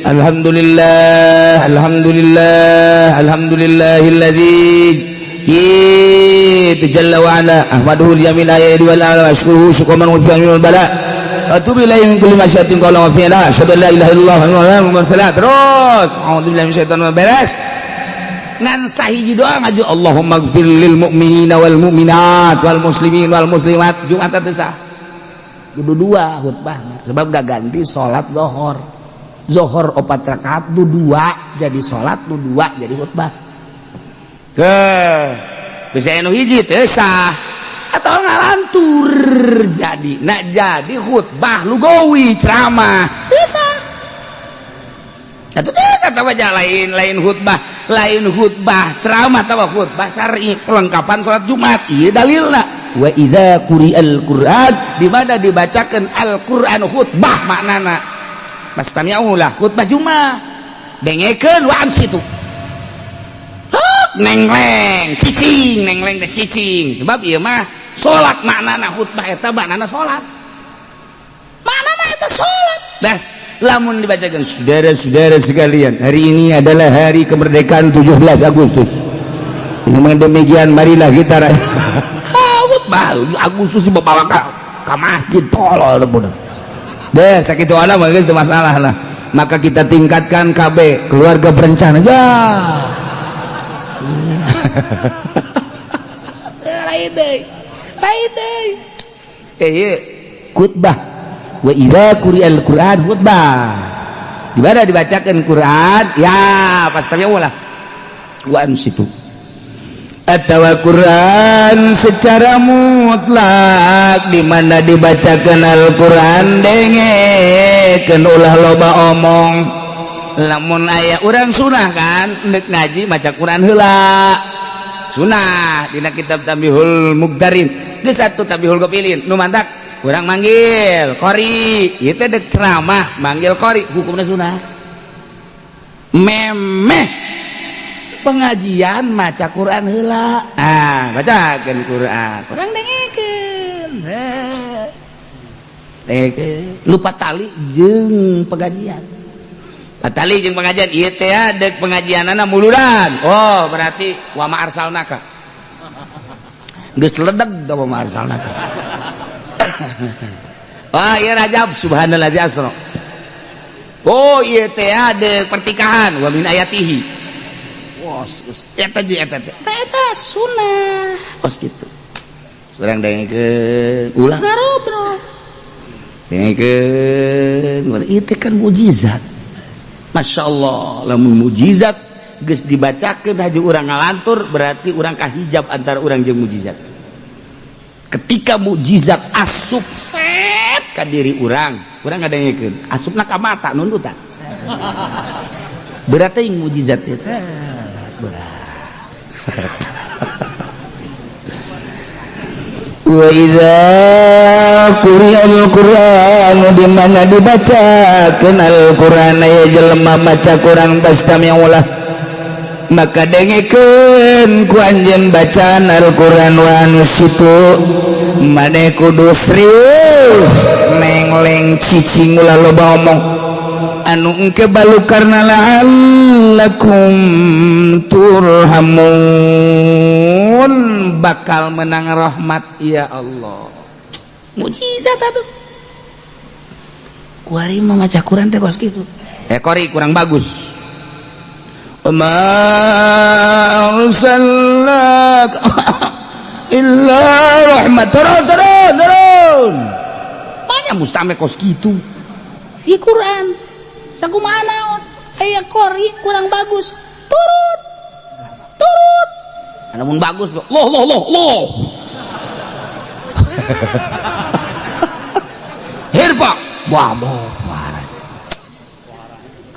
alhamdulillah, alhamdulillah, alhamdulillahilladzi itu jalla wa ala, ahmaduhu jamil ayati wal ala, ashkuruhu syukran man wal bala, atubu ilaihi min kulli masyatin qala wa fi'la, asyhadu an la ilaha illallah wa la ilaha. Terus a'udzu billahi minasyaitonir, beres ngan sahiji doa ngaju, Allahumma gfir lil mu'minina wal mu'minat wal muslimin wal muslimat. Jumat teu sah, kudu dua khutbah sebab gak ganti salat zuhur. Zuhur opat rakaat nu dua jadi salat, nu dua jadi khutbah. Ke bisa nu hiji teu sah atau ngalantur jadi nak jadi khutbah lugawi, ceramah teu sah. Atuh teu sah tawa, lain, lain khutbah, lain khutbah ceramah, tawa khutbah syar'i pelengkapan salat Jumat. Ieu dalilna, wa idza quri'al Qur'an, di mana dibacakan Al-Qur'an khutbah, maknana fastami'u lah, khutbah Jumat dengekeun, wa ansitu, nengleng cicing, nengleng teh cicing, sebab ieu mah salat maknana. Khutbah eta maknana salat. Maknana eta salat. Das lamun dibacakan, "Saudara-saudara sekalian, hari ini adalah hari kemerdekaan 17 Agustus. Dengan demikian marilah kita Khutbah Agustus dibawa ka masjid, tolol budak. Deh, sakit ala mah geus teu masalah lah. Maka kita tingkatkan KB, keluarga berencana ya. Lain deui, lain deui. Eh, ieu khutbah, wa idza quri'al Qur'an, khutbah di mana dibacakan Quran ya pasti lah, wa ansitu. Atau Quran secara mutlak, di mana dibacakan Al-Quran dengekeun, ulah loba omong. Lamun aya urang sunah kan nek ngaji maca Quran heula, sunah dina kitab Tambihul Mugdarin geus satu, Tambihul Gopilin. Nu mantak urang manggil qori ieu teh, dek ceramah manggil qori hukumna sunah. Memeh pengajian maca Quran heula. Ah, bacakeun Quran. Urang dengekeun. Dengekeun lupa tali jeung pengajian. Tali jeung pengajian ieu teh dek pengajianana muludan. Oh, berarti wa ma arsalnaka. Geus ledeg da mah arsalna. Wah, ieu Rajab subhanallazi asra. Oh, ieu teh ada pertikahan wa min ayatihi. Wah, eta jeung eta teh. Eta sunnah. Kos kitu. Surang dengekeun ulah ngarobrol. Dengekeun ieu teh kan mukjizat. Masya Allah, lamun mukjizat geus dibacakeun haji urang ngalantur berarti urang kahijab antara urang jeung mukjizat. Ketika mukjizat asup set ka diri urang, urang ngadengekeun, asupna ka mata nundutan. Berarti yang mukjizat itu berat. Wa iza quri'al Qur'an di mana dibacakeun Al-Qur'an aya jelema maca Qur'an fastami'ulah maka dengekeun ku anjeun bacaan Al-Qur'an wa ansitu maneh kudu serius mengleng cicing ulah loba omong anu engke balukarna la'allakum turhamun bakal menang rahmat ya Allah. Mukjizat atuh. Kuari mah maca Quran teh kos kitu. Kori kurang bagus. Ma arsalnak illa rahmat. Turun turun turun. Banyak mustame kos kitu. Di Quran sakumaha naon aya kori kurang bagus. Turun. Turun. Namun bagus loh loh loh loh. Hirpa. Wah,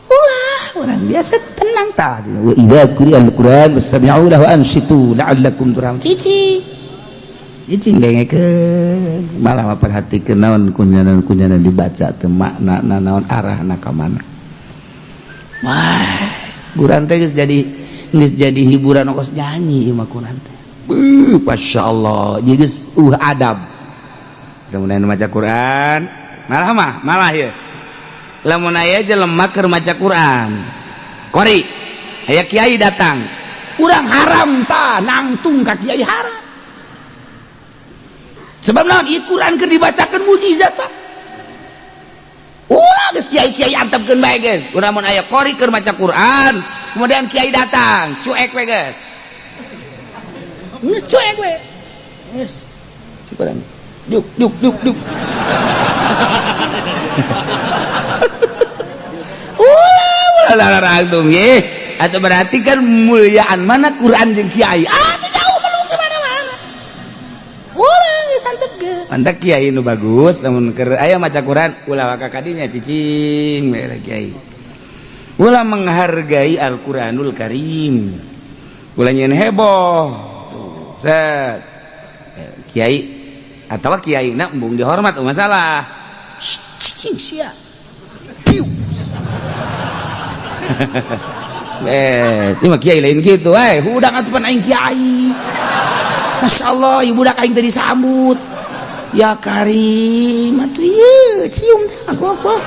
ulah orang biasa tenang tah. Wa idza quri'al Qur'an fastami'u lahu ansitu la'allakum turhamun. Cici. Cici dengekeun malah perhatikeun naon kunyanan-kunyanan dibaca teu makna naon arahna ka mana. Wah, Quran teh geus jadi hiburan kos nyanyi ieu mah Quran teh. Beuh, masyaallah, jadi geus adab. Kemudian maca Quran, malah mah, malah ieu. Lamun aya jelema keur maca Quran. Qori, aya kiai datang. Urang haram ta nangtung ka kiai haram. Sebab naon ieu Quran keur dibacakeun mukjizat, Pak. Ulah geus kiai-kiai antepkeun bae geus. Urang mun aya qori keur maca Quran, kemudian kiai datang, cuek we geus. Geus cuek we. Geus. Cukuran. Duk duk duk duk. Ulah ulah langsung ye. Atau berarti kan muliaan mana Quran jeung kiai? Ah, teu jauh melung ke mana-mana. Urang geus antep ge. Mantap kiai nu bagus, lamun keur aya maca Quran ulah waka kadinya cicing we kiai. Ulah menghargai Al-Qur'anul Karim. Ulah nyeun heboh. Tuh, set. Kiai atau kiai na embung dihormat masalah. Cicing sia. Piu. Ini mah kiai lain gitu, hudang atuh pan aing kiai. Masya Allah, ieu budak aing teh disambut. Ya Karim, atuh ieu cium tah goblok.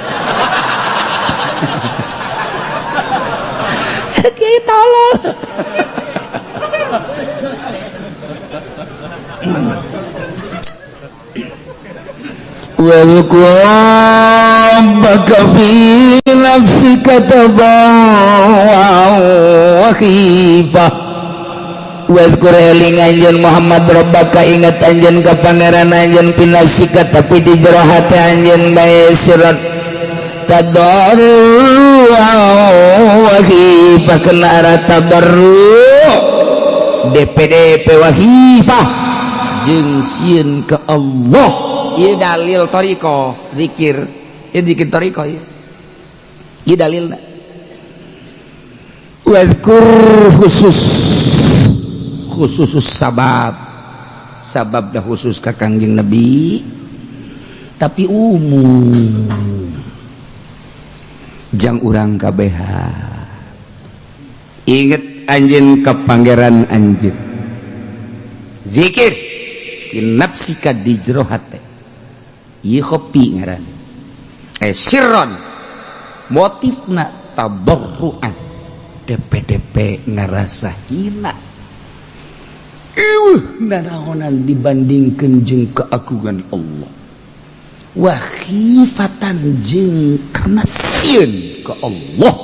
Kiai tolol. Wadhkur rabbaka fi nafsika tadarruan wa khifah. Wadhkur eling anjeun Muhammad rabbaka ingat anjeun ka pangeran anjeun fi nafsika tapi di jero hate anjeun bae sirat tadarruan wa khifah kena arah tadarru DPDP wa khifah jeung sieun ka Allah. Ieu dalil thariqah zikir, ieu zikir thariqah ieu. Ieu dalilna. Wadhkur khusus khusus sabab. Sabab dah khusus ka Kangjeng Nabi tapi umum. Jang urang kabeha. Inget anjeun ka pangeran anjeun. Zikir nafsika di jero hate. Ieu khopi ngaran. Sirron motifna tadarruan. DPDP ngerasa hina. Nanaonan dibandingkan jeung keagungan Allah, wa khifatan, jeung karena sieun ke Allah,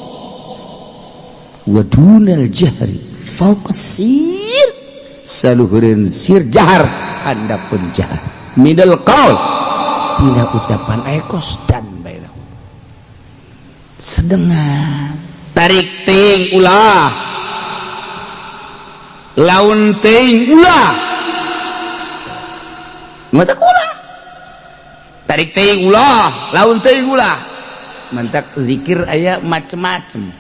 wa dunal jahri fauqa sir, saluhureun sir, jahar handapun jahar, minal qaul, tina ucapan, aya kosdan bae sedengan. Tarik ting ulah, laun ting ulah, mata ulah, tarik ting ulah, laun ting ulah. Mantak zikir aya macem-macem,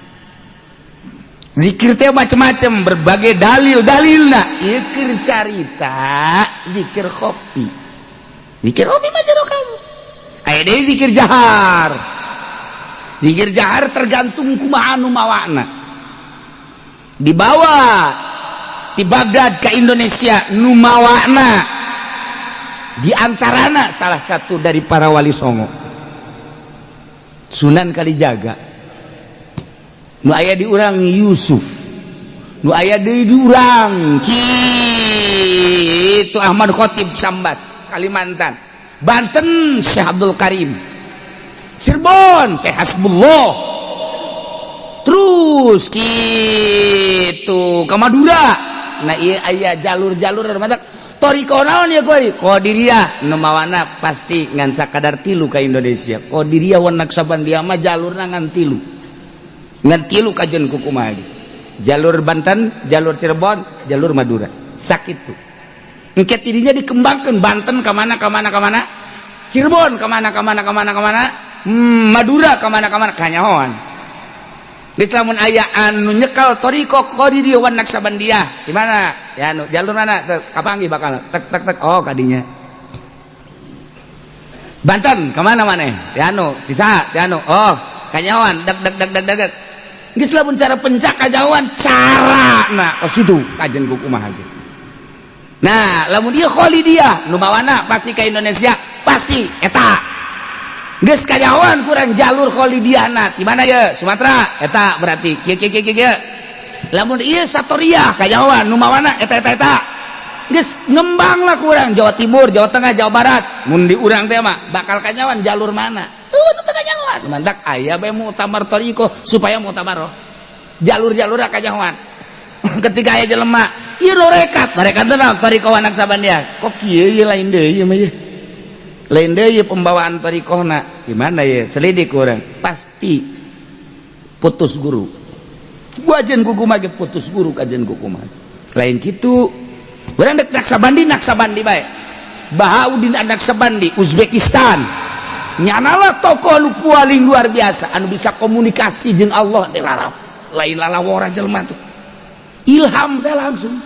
zikir teh macem-macem, berbagai dalil dalilna. Zikir carita, zikir kopi, zikir kopi mah jero kamu aya deui zikir jahar. Zikir jahar tergantung kumaha anu mawana. Dibawa di Baghdad ke Indonesia, nu mawana di antarana salah satu dari para wali songo, Sunan Kalijaga. Nu aya di urang Yusuf, nu aya deui di urang kitu Ahmad Khatib Sambas, Kalimantan, Banten Syekh Abdul Karim, Cirebon Syekh Hasbullah, terus gitu ke Madura. Nah, iya, aya jalur-jalur. Mata thoriqoh naon ya koi Qadiriyah, nu mawana pasti ngan sakadar tilu ka Indonesia. Qadiriyah wan Naqsyabandiyah mah jalurna ngan tilu, ngan tilu. Kajen ku kumaha, jalur Banten, jalur Cirebon, jalur Madura. Sakit tuh engke tidinya dikembangkan, Banten kemana, kemana, kemana, Cirebon kemana, kemana, kemana, kemana, Madura kemana, kemana, kanyahoan. Geus lamun aya anu nyekal thoriqoh Qadiriyah wan Naqsyabandiyah di mana ya, anu jalur mana kapanggih bakal tek tek tek, oh kadinya Banten kemana mana ya, anu bisa ya, anu oh kanyahoan, dek dek dek dek dek dek. Geus lamun cara pencak kajauhan cara, nah kos kitu kajen ku kumaha ge. Nah, lamun dia Khalidiyah nu mawana pasti ke Indonesia pasti eta. Geus kanyahoan kurang jalur Khalidiyahna di mana ya, Sumatera eta berarti kieu kieu kieu kieu. Lamun ieu Satoriyah kanyahoan nu mawana eta eta eta. Geus ngembang lah kurang Jawa Timur, Jawa Tengah, Jawa Barat. Mun di urang teh mah bakal kanyahoan jalur mana tuh nu teu kanyahoan. Mantak aya bae muktamar thoriqoh supaya muktamar jalur-jalur kanyahoan. Ketika aya jelema ieu norekat, norekat teh naon? Thoriqoh Naqsyabandiyah kok kieu ieu, lain deui ieu mah, ieu lain deui pembawaan thoriqohna, gimana ya, selidik kurang pasti putus guru. Kajen ku kumaha ge putus guru, kajen ku kumaha lain kitu. Urang dek Naqsabandi, Naqsabandi bae. Bahauddin Naqsabandi Uzbekistan nyanalah tokoh anu paling luar biasa, anu bisa komunikasi jeung Allah di lalap lain lalawora jelema tuh, ilham teh langsung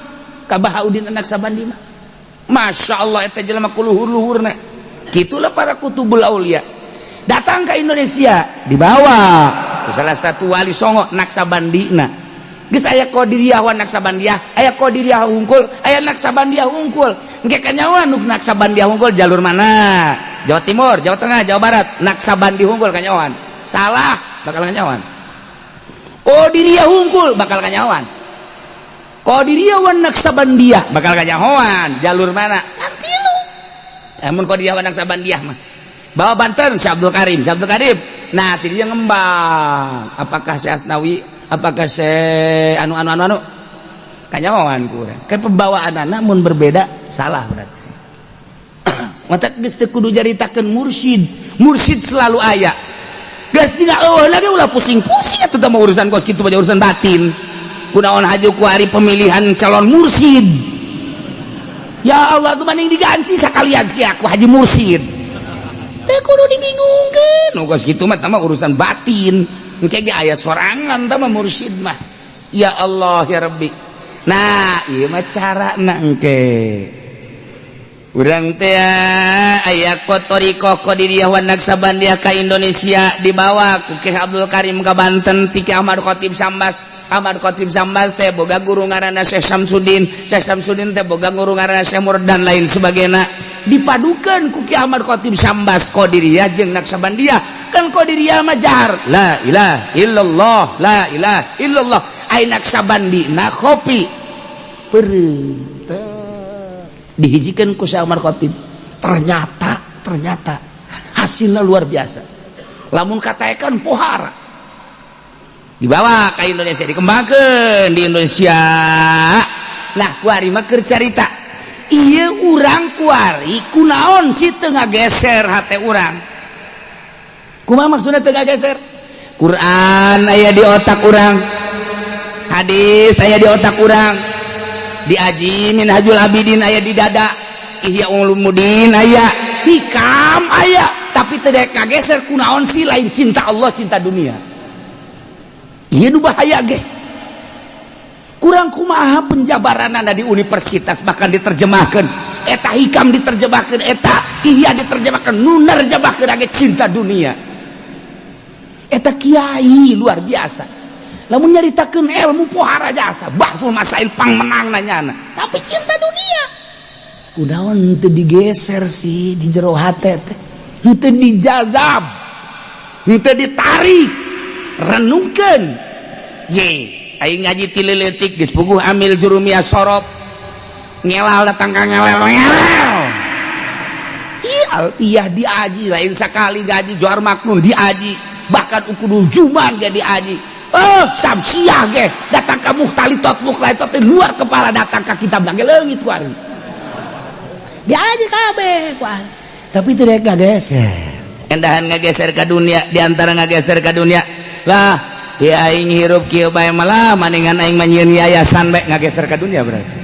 ka Bahauddin Naqsabandi mah. Masya Allah, eta jelema kuluhur-luhurna. Gitulah para kutubul aulia datang ke Indonesia, dibawa salah satu wali songo Naksabandina. Geus aya Qadiriyah wa Naksabandiyah, aya Qadiriyah hungkul, aya Naksabandiyah hungkul. Engke kanyahoan nu Naksabandiyah hungkul jalur mana? Jawa Timur, Jawa Tengah, Jawa Barat, Naksabandi hungkul kanyahoan. Salah, bakal kanyahoan. Qadiriyah hungkul bakal kanyahoan. Qadiriyah wa Naksabandiyah bakal kanyahoan. Jalur mana? Nanti lu. Namun Qadiriyah wa Naksabandiyah mah bawa Banten Syekh Abdul Karim, Syekh Abdul Karim. Nah, tidinya ngembang. Apakah Syekh Asnawi, apakah Syekh anu anu anu anu kanyahoan kurang. Kan pembawaan anak mun berbeda salah berarti. Mata geus teu kudu jaritakeun mursyid. Mursyid selalu aya. Geus tidak eueuh lagi ulah pusing-pusing atuh mah, urusan kos kitu mah urusan batin. Kunaon haju ku hari pemilihan calon mursyid. Ya Allah, tuh mending diganti sekalian sih aku haji mursyid. Teu kudu dibingungkeun. Nu kos kitu mah mah urusan batin. Engke ge aya sorangan tah mah mursyid mah. Ya Allah ya Rabbi. Nah, ieu mah carana engke. Urang teh aya thoriqoh Qadiriyah wa Naqsyabandiyah ka Indonesia, dibawa ku Ki Abdul Karim ka Banten ti Ki Ahmad Khatib Sambas. Ahmad Khatib Sambas teh boga guru ngaranna Syekh Samsudin. Syekh Samsudin teh boga guru ngaranna Syekh Mur dan lain sebagainya. Dipadukan ku Ki Ahmad Khatib Sambas Qadiriyah jeung Naqsyabandiyah. Kan Qadiriyah mah jahar la ilaha illallah, la ilaha illallah. Ai Naqsyabandi na khofi. Beureum. Dihijikeun ku Syekh Umar Khatib. Ternyata ternyata hasilnya luar biasa. Lamun katakan pohara. Dibawa ke Indonesia, dikembangkan di Indonesia. Lah, kuari mah keur carita. Ieu urang kuari kunaon sih teu ngageser hate urang? Kumaha maksudnya teu ngageser? Quran aya di otak urang, hadis aya di otak urang, diaji Minhajul Abidin aya di dada, Ihya Ulumuddin aya, Hikam aya, tapi teu ngageser kunaon sih? Lain cinta Allah, cinta dunia. Ieu nu bahaya ge. Kurang kumaha penjabaran di universitas, bahkan diterjemahkan eta Hikam, diterjemahkan eta Ihya, diterjemahkan nu nerjemahkeun ge cinta dunia. Eta kiai luar biasa, lamun nyaritakeun ilmu pohara jasa, bahsul masail pang menang nanyana, tapi cinta dunia. Kunaon teu digeser sih di jero hate teh? Henteu dijazab, henteu ditarik, renungkeun ye. Aing ngaji ti leutik geus puguh amil jurumiyah sorof, ngelal datang ka ngelel ngelel. Ih, alfiyah diaji, lain sekali gaji Johar Maknun diaji, bahkan Uqudul Juman ge diaji. Oh, samsiah ge datang ka mukhtalitot mukhtalitot luar kepala, datang ka kitab ge leungit ku ari. Diaji kabeh ku ari. Tapi tidak ngageser. Endahan ngageser ka dunia, diantara ngageser ka dunia lah ya, aing hirup kieu bae malah maningan aing mah nyieun yayasan bae, ngageser ka dunia. Berarti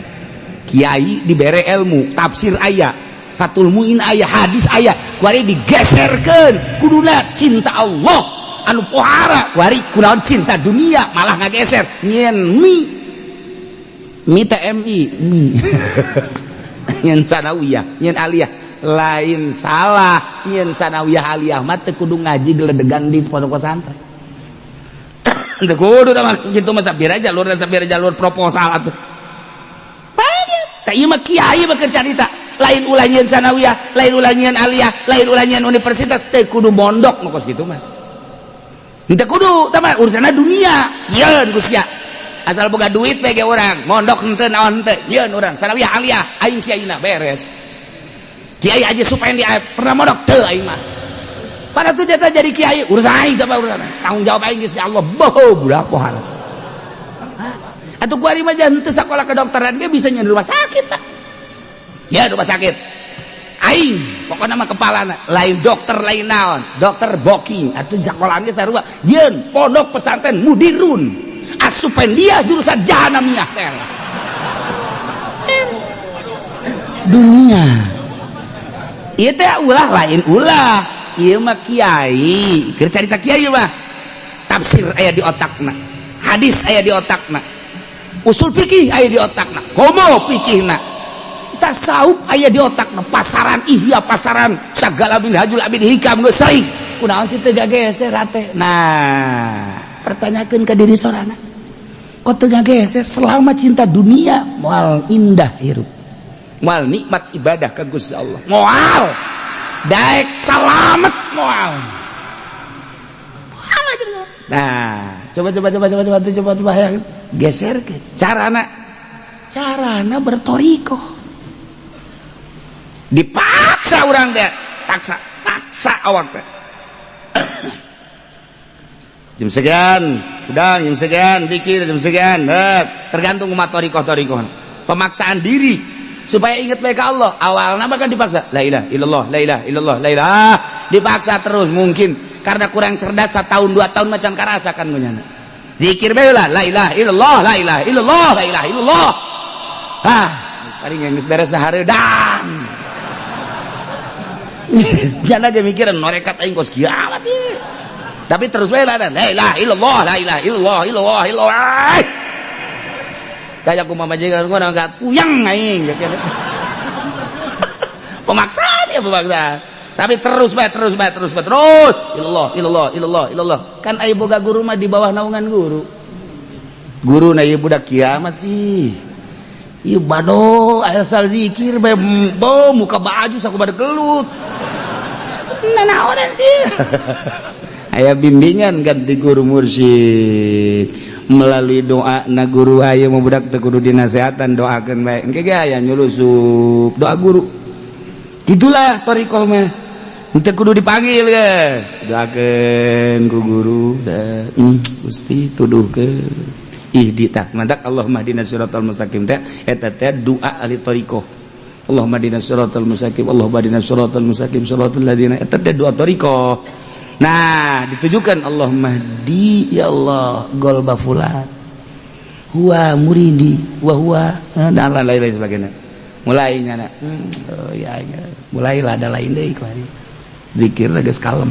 kiai dibere ilmu tafsir aya, Fathul Muin aya, hadis aya, kuari digeserkeun. Kuduna cinta Allah anu pohara, kuari kunaon cinta dunia, malah ngageser nyieun mi mi TMI mi, nyieun sanawiyah, nyieun aliyah. Lain salah nyieun sanawiyah aliyah mah, teu kudu ngaji geledegan di pondok pesantren, teu kudu tah gitu mah. Sabira jalur, sabira jalur proposal atuh. Tah, ieu mah kiai mah keur carita, lain ulah nyieun sanawiyah, lain ulah nyieun aliyah, lain ulah nyieun universitas, teu kudu mondok nu kos kitu mah. Teu kudu tah mah, urusanna dunia. Nyieun ku sia asal boga duit we ge urang mondok henteu naon henteu, nyieun urang sanawiyah aliyah, aing kiaina, beres. Kiai aja supaya dia pernah mondok teu, aing mah pada tuh jatah jadi kiai urusan aing teh, urusan tanggung jawab aing geus di Allah. Boho budak pohara atuh. Kuari mah jangan teu sakola kedokteran ge bisa nyieun rumah sakit tak ya, rumah sakit aing pokoknya mah kepalana, lain dokter, lain naon, dokter booking atuh sekolahan ge sarua, nyieun pondok pesantren mudirun asupan dia jurusan jahanamiyah teras dunia. Ieu teh ulah, lain ulah, ieu mah kiai keur carita. Kiai mah tafsir aya di otakna, hadis aya di otakna, usul fikih aya di otakna, komo fikihna, tasawuf aya di otakna, pasaran Ihya, pasaran segala Minhajul Abidin, Hikam geus sering. Kunaon sih teu gageser hate? Nah, pertanyakeun ke diri sorangan, kok teu gageser? Selama cinta dunia, moal indah hirup, moal nikmat ibadah ke Gusti Allah, moal daek salamet, moal. Nah, coba coba coba coba coba coba coba yang geser ke carana, carana bertoriko. Dipaksa orang teh, paksa paksa awak teh, jam sekian udah, jam sekian zikir, jam sekian. Tergantung umat torikoh torikoh, pemaksaan diri supaya ingat baik Allah. Awalnya bahkan dipaksa la ilaha illallah, la ilaha illallah, la ilaha, dipaksa terus. Mungkin karena kurang cerdas, 1 tahun 2 tahun macam karasa kan ngunyana zikir bae lah, la ilaha illallah, la ilaha illallah, la ilaha illallah. Ah, paling yang geus beres sahareudang, jangan aja mikiran norekat aing kos kiamat ieu. Tapi terus bae lah, la ilaha illallah, la ilaha illallah, illallah, illallah. Kayak kumaha majikan gua enggak puyeng aing. Pemaksaan ya, pemaksaan. Tapi terus bae, terus bae, terus bae, terus. Illallah, illallah, illallah, illallah. Kan aya boga guru mah, di bawah naungan guru. Guru na ieu budak kiamat sih. Ieu bado asal zikir bae bo muka baju saku pada gelut. Nah, naonan sih? Aya bimbingan ganti guru mursyid. Melalui doa na guru, ayo mau budak teu kudu dinasehatan, doakeun bae. Engke ge aya nyulusup doa guru. Gitulah thoriqoh mah. Teu kudu dipanggil geus. Doakeun ku guru. Gusti tuduhkeun. Ihdi tah mantak Allahumma hdina siratal mustaqim teh eta teh doa ahli thoriqoh. Allahumma hdina siratal mustaqim, Allahumma hdina siratal mustaqim, siratal ladzina, eta teh doa thoriqoh. Nah, ditujukan Allahumma hdi ya Allah golba fulan. Huwa muridi wa huwa dan lain-lain sebagainya. Mulai nyana. Oh ya, ya. Mulailah ada lain deui kuari. Zikir geus kalem.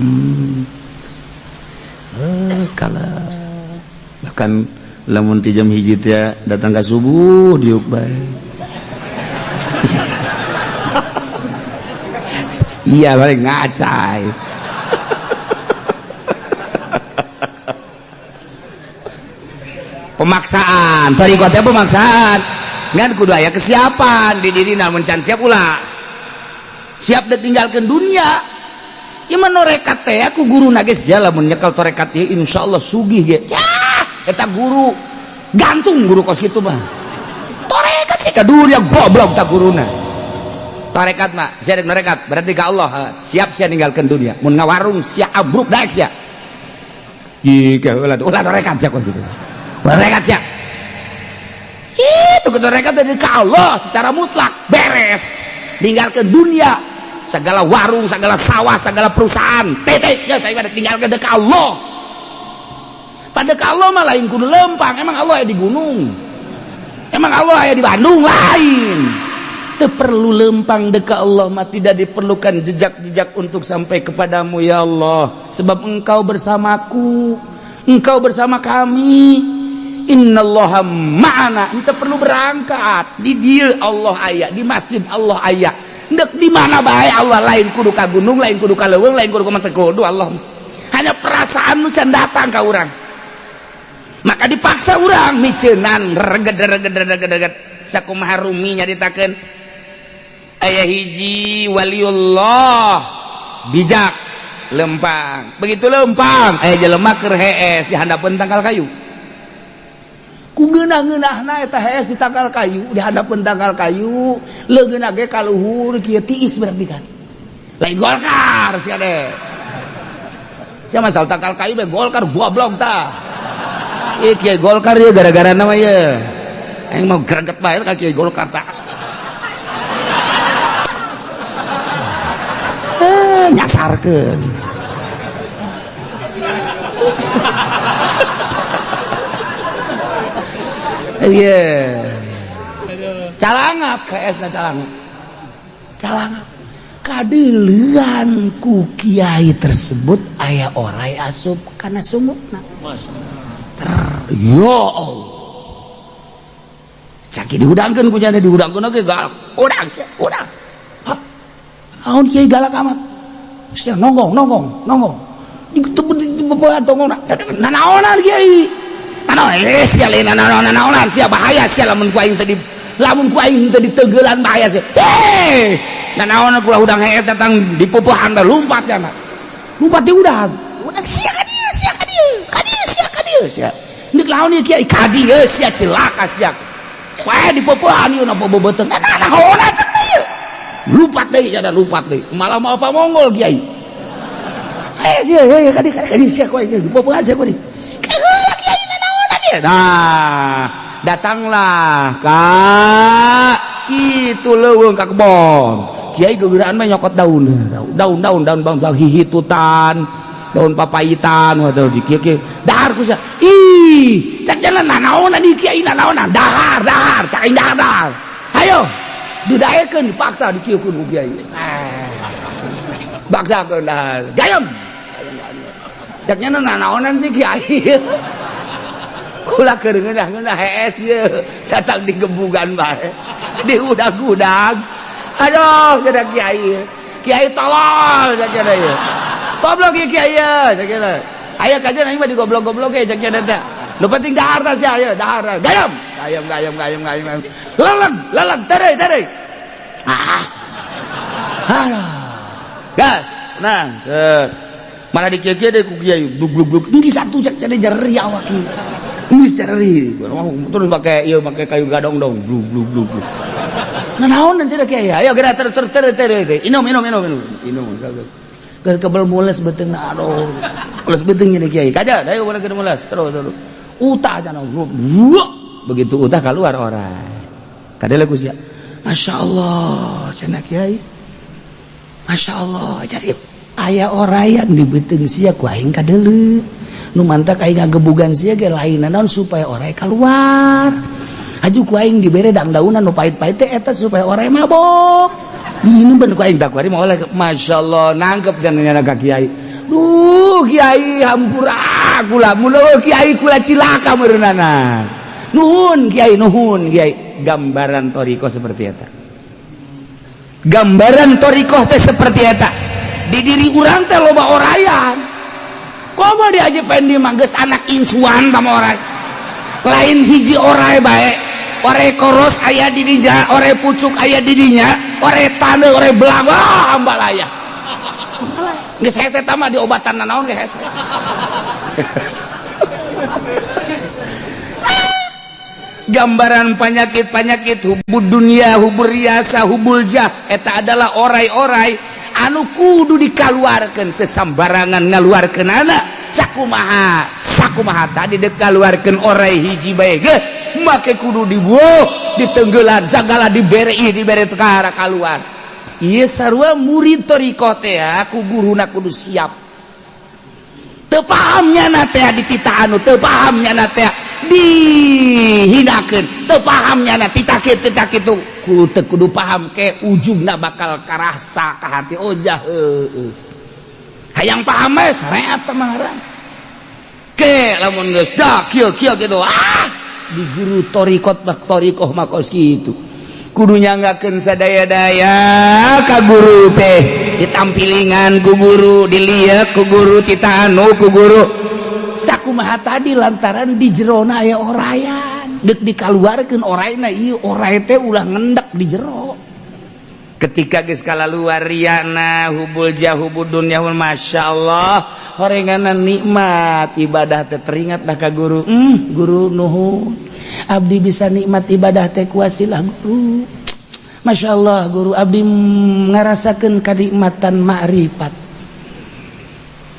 Kalem. Bahkan lamun ti jam 1 teh datang ka subuh diuk bae. Iya balik ngacai. Pemaksaan, thariqah teh pemaksaan. Ngan kudu aya kesiapan di diri, namun can siap ulah. Siap ditinggalkeun dunia. Ieu mah norekat teh aku guru na geus ya lamun nyekel torekat ieu insyaallah sugih ge. Yah, eta guru gantung guru kos kitu mah. Torekat sih ka dunia goblok ta guruna. Torekat mah sia dek norekat berarti ka Allah siap sia ninggalkeun dunia. Mun ngawarung sia ambruk daek sia. Ih, ulah ulah torekat sia kos kitu. Ulah torekat sia. Itu torekat dari ka Allah secara mutlak beres. Ninggalkeun dunia, segala warung, segala sawah, segala perusahaan, titik ya saya pada tinggalkeun ka Allah. Pada ka Allah mah lain kudu lempang, emang Allah aya di gunung. Emang Allah aya di Bandung lain. Teu perlu lempang deka Allah mah, tidak diperlukan jejak-jejak untuk sampai kepadamu ya Allah, sebab engkau bersamaku, engkau bersama kami. Innallaha ma'ana, ente perlu berangkat. Di dieu Allah aya, di masjid Allah aya. Ndek di mana bae Allah, lain kudu ka gunung, lain kudu ka leuweung, lain kudu ka manteu kudu Allah. Hanya perasaan nu can datang ka urang. Maka dipaksa urang miceunan reged reged reged reged. Sakumaha Rumi nyaritakeun aya hiji waliullah bijak lempang. Begitu lempang aya jelema keur hees di handapeun tangkal kayu. Ku ngeunah-ngeunahna eta hees di tangkal kayu, di handapeun tangkal kayu, leungeunna ge ka luhur kieu tiis berarti kan. Lain Golkar sia deh. Sia masalah tangkal kayu bae Golkar goblok tah. Ieu kiai Golkar ieu gara-gara nama ieu. Aing mau greget bae ka kiai Golkar tah. Nyasarkeun. Iya. Calangap KS na calangap. Calangap. Kadeulean ku kiai tersebut aya orai asup kana sumutna. Ya Allah. Caki dihudangkeun ku nyana dihudangkeun oge galak. Udang sia, udang. Hah. Naon kiai galak amat. Sia nonggong nonggong nonggong. Dibebean tonggongna. Nanaonan kiai. Nanaon sia lain nanaonan sia bahaya sia lamun ku aing teu di lamun ku aing teu ditenggelan bahaya sia. Heh. Nanaonan kula hudang heet datang dipupuhan teh lumpat nya. Lumpat di udang. Udang sia ka dieu sia ka dieu. Ka dieu sia ka dieu sia. Ndek laon ieu kiai ka dieu sia celaka sia. Wae dipupuhan ieu napa beubeuteng. Nanaonan cenah ieu. Lupat deui cenah lupat deui. Malah mau apa Mongol kiai. Eh sia ya ka dieu ka dieu sia ku aing dipupuhan sia ku dieu. Nah, datanglah kak kitu leuweung ka kebon. Kiai gegeraan mah nyokot daun, daun daun daun bang hihitutan, daun papayitan, waduh di kieu kieu. Dahar ku sia. Ih, cak jalan nanaonan di kiai nanaonan, dahar dahar, cak aing dahar dahar. Hayo, didaekeun dipaksa dikieukeun ku kiai. Baksakeun dahar. Gayem. Cak nya nanaonan sih kiai. Kula keur ngeunah-ngeunah hees ieu datang di gebugan bae di udag-udag. Aduh cenah kiai, kiai tolol cenah ieu. Goblok ieu kiai ieu cenah. Aya kajian aing mah digoblok-goblok ge cenah teh. Nu penting dahar tah sia ieu, dahar. Gayem, gayem gayem gayem gayem. Leleg, leleg tereuy tereuy. Ah. Aduh. Gas, tenang. Malah dikieu-kieu deui ku kiai blug blug blug. Engki satu cek cenah jeri awak ieu. Geus cari terus pakai ieu, pakai kayu gadong dong, blu blu blu blu. Nah, naon sia, kiai? Ayo geura ter ter ter ter, inum inum inum inum inum. Keur kebel mules beuteungna, aduh. Mules beuteung ini, kiai. Kaja, ayo boleh keur mules terus terus. Utah jangan. Begitu utah keluar oray. Kadele ku sia. Masya Allah, cenah kiai. Masya Allah, jadi aya orayan di beuteung sia ku aing kadeuleu. Nu mantak aing ngagebugan sia ge lain naon, supaya oray keluar. Aju ku aing dibere dangdaunan nu pahit-pahit teh eta supaya oray mabok. Ini bener ku aing tak kuari mau oleh. Masya Allah, nangkep jangan nyana ka kiai. Duh, kiai, hampura kula mun kiai, kula cilaka meureunana. Nuhun kiai, nuhun kiai. Gambaran thoriqoh seperti eta, gambaran thoriqoh teh seperti eta. Di diri urang teh loba orayan. Komo di Haji Pendi mah geus anak incuan sama oray. Lain hiji oray bae. Oray koros aya di dinya, oray pucuk aya di dinya, oray taneuh, oray belang, wah, ambalaya. Geus hese tah mah, diobatan nanaon ge hese. Gambaran penyakit-penyakit hubbud dunia, hubbur riasa, hubbul jah, eta adalah oray-oray anu kudu dikaluarkeun. Teu sambarangan ngaluarkeun anak. Sakumaha sakumaha tadi dek kaluarkeun oray hiji bae ge make kudu dibuh, ditenggelan segala, dibere dibere tekara keluar. Ieu sarua murid thoriqoh teh ku guruna kudu siap. Teu pahamnya na teh dititah, anu teu pahamnya na teh dihinakeun, teu pahamnya na titah kieu, titah kitu, kudu teu kudu paham ke ujungna bakal karasa ka hati. Oh jah, heueuh, hayang paham bae syariat teh mah ngaran ke lamun geus dah kieu kieu kitu. Ah, di guru thoriqot bak thoriqoh mah kos kitu. Kudu nyanggakeun sadaya-daya ka guru teh, ditampilingan ku guru, dilihat ku guru, tita anu ku guru. Sakumaha tadi, lantaran di jerona aya orayan, dek dikaluarkeun orayna, ieu oray teh ulah ngendak di jero. Ketika geus kalaluar riana, hubbul jah, hubbud dunya, masya Allah, horenganan nikmat ibadah teh teringat lah ka guru. Guru, nuhun, abdi bisa nikmat ibadah teh kuasilah guru. Masya Allah, guru, abdi ngarasakeun kanikmatan ma'rifat.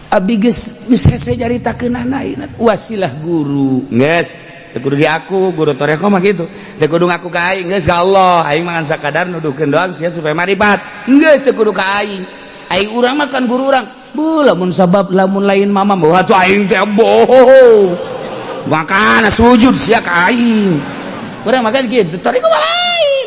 Abdi geus geus hese nyaritakeun anak wasilah guru. Geus teu kudu diaku guru thoriqoh mah kitu, teu kudu ngaku ka aing, geus ka Allah. Aing mah ngan sakadar nuduhkeun doang sia supaya marifat. Geus teu kudu ka aing, aing urang mah kan guru urang. Bu, lamun sabab lamun lain mama. Wah, tuh aing teh bohong, makana sujud sia ka aing. Urang makan gitu, thoriqoh mah lain.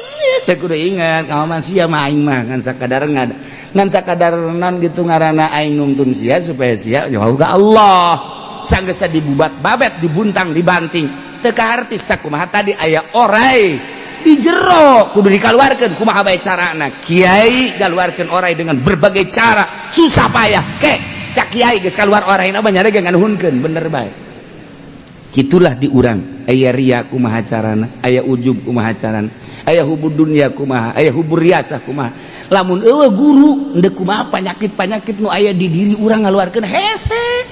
Teu kudu ingat kamu mah, sia mah, aing mah ngan sakadar ngad ngan sakadar non gitu ngaranna, aing nuntun sia supaya sia jauh ka Allah. Sanggeus dibubat babet, dibuntang dibanting, teu kaharti. Sakumaha tadi, aya oray di jero kudu dikaluarkeun kumaha bae carana. Kiai galuarkeun oray dengan berbagai cara, susah payah. Ke cak kiai geus kaluar oray na banyak ge nganuhunkeun, bener bae. Gitulah di urang, aya ria kumaha carana, aya ujub kumaha carana, aya hubbud dunya kumaha, aya hubbur riasah kumaha. Lamun eueuh guru, endek kumaha penyakit-penyakit nu aya di diri urang ngaluarkeun hese.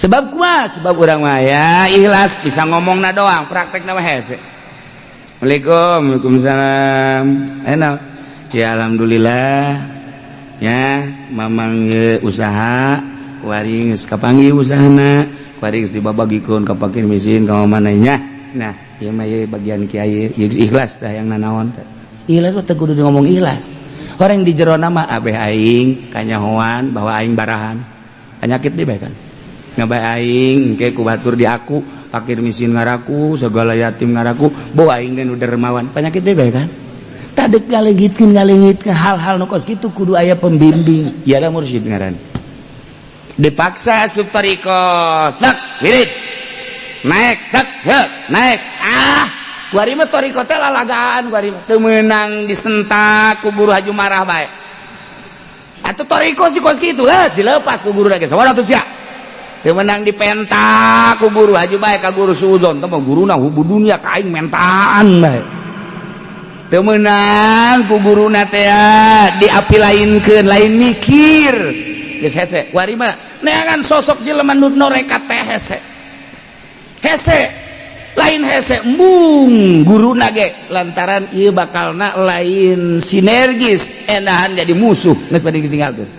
Sebab kumaha? Sebab urang mah ya ikhlas, bisa ngomong na doang, praktek mah hese. Assalamualaikum. Waalaikumsalam. Enak ya, alhamdulillah ya, mamang ye, usaha kuari geus kapanggih, usahana kuari geus dibabagikeun ka fakir miskin ka mana nya. Nah, ieu mah ye bagian kiai ikhlas dah yang nanaon teh. Ikhlas mah teu kudu ngomong ikhlas, orang di jero nama. Abeh aing kanyahoan bahwa aing barahan penyakit di bae kan ngabae aing engke ku batur di aku fakir miskin ngaraku, segala yatim ngaraku, bawa aing nu dermawan, penyakit di bae kan. Tadek ngalengitkeun ngalengitkeun hal-hal nu kos kitu kudu aya pembimbing. Iyalah, mursyid ngaran. Dipaksa asup thoriqoh, tak wirid naik, tak he naik. Ah, kuari mah thoriqoh teh lalagaan kuari mah. Teu meunang, disentak ku guru, haju marah bae. Atuh thoriqoh si kos kitu geus dilepas ku guru lagi sawaratu sia. Teu meunang, dipentak ku guru, haju bae ka guru suuzon teh mah guruna hubbud dunya ka aing mentaan bae. Teu meunang, ku guruna teh diapi lainkeun, lain mikir, geus hese. Kuari mah neangan sosok jelema nu norekat teh hese hese. Lain hese, embung guruna ge, lantaran ieu bakalna lain sinergis, enahan jadi musuh. Geus pada ditinggalkeun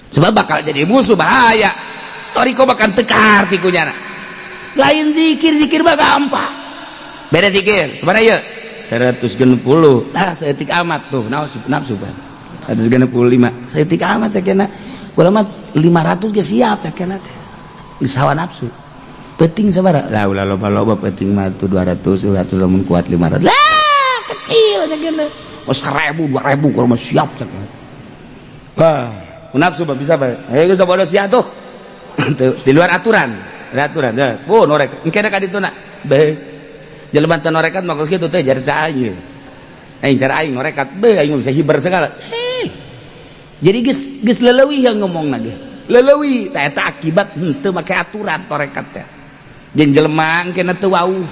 sebab bakal jadi musuh, bahaya. Thoriqoh bahkan tekar ti kunyana. Lain zikir, zikir mah gampang. Beda zikir sebenarnya 160. Nah, saeutik amat tuh nafsu, nafsu kan. 165. Saeutik amat sakena. Kula mah 500 ge siap ya kena teh. Geus hawa nafsu. Penting sabaraha? Lah, ulah loba-loba, penting mah tuh 200, 200, lamun kuat 500. Lah, kecil sakena. Oh, 1000, 2000 kalau mah siap sakena. Wah, nafsu mah bisa bae. Eh, geus bodoh sia tuh. Tuh, di luar aturan. Di aturan. Dah, oh, norek. Engke ka dituna. Bae. Jelema teu norekat mah kos kitu teh jar aing. Aing cara aing norekat, be aing bisa hiber segala. Eh. Jadi geus geus leleuwih yang ngomong lagi. Leleuwih tah eta akibat henteu make aturan torekat teh. Jeung jelema engke teu wauh.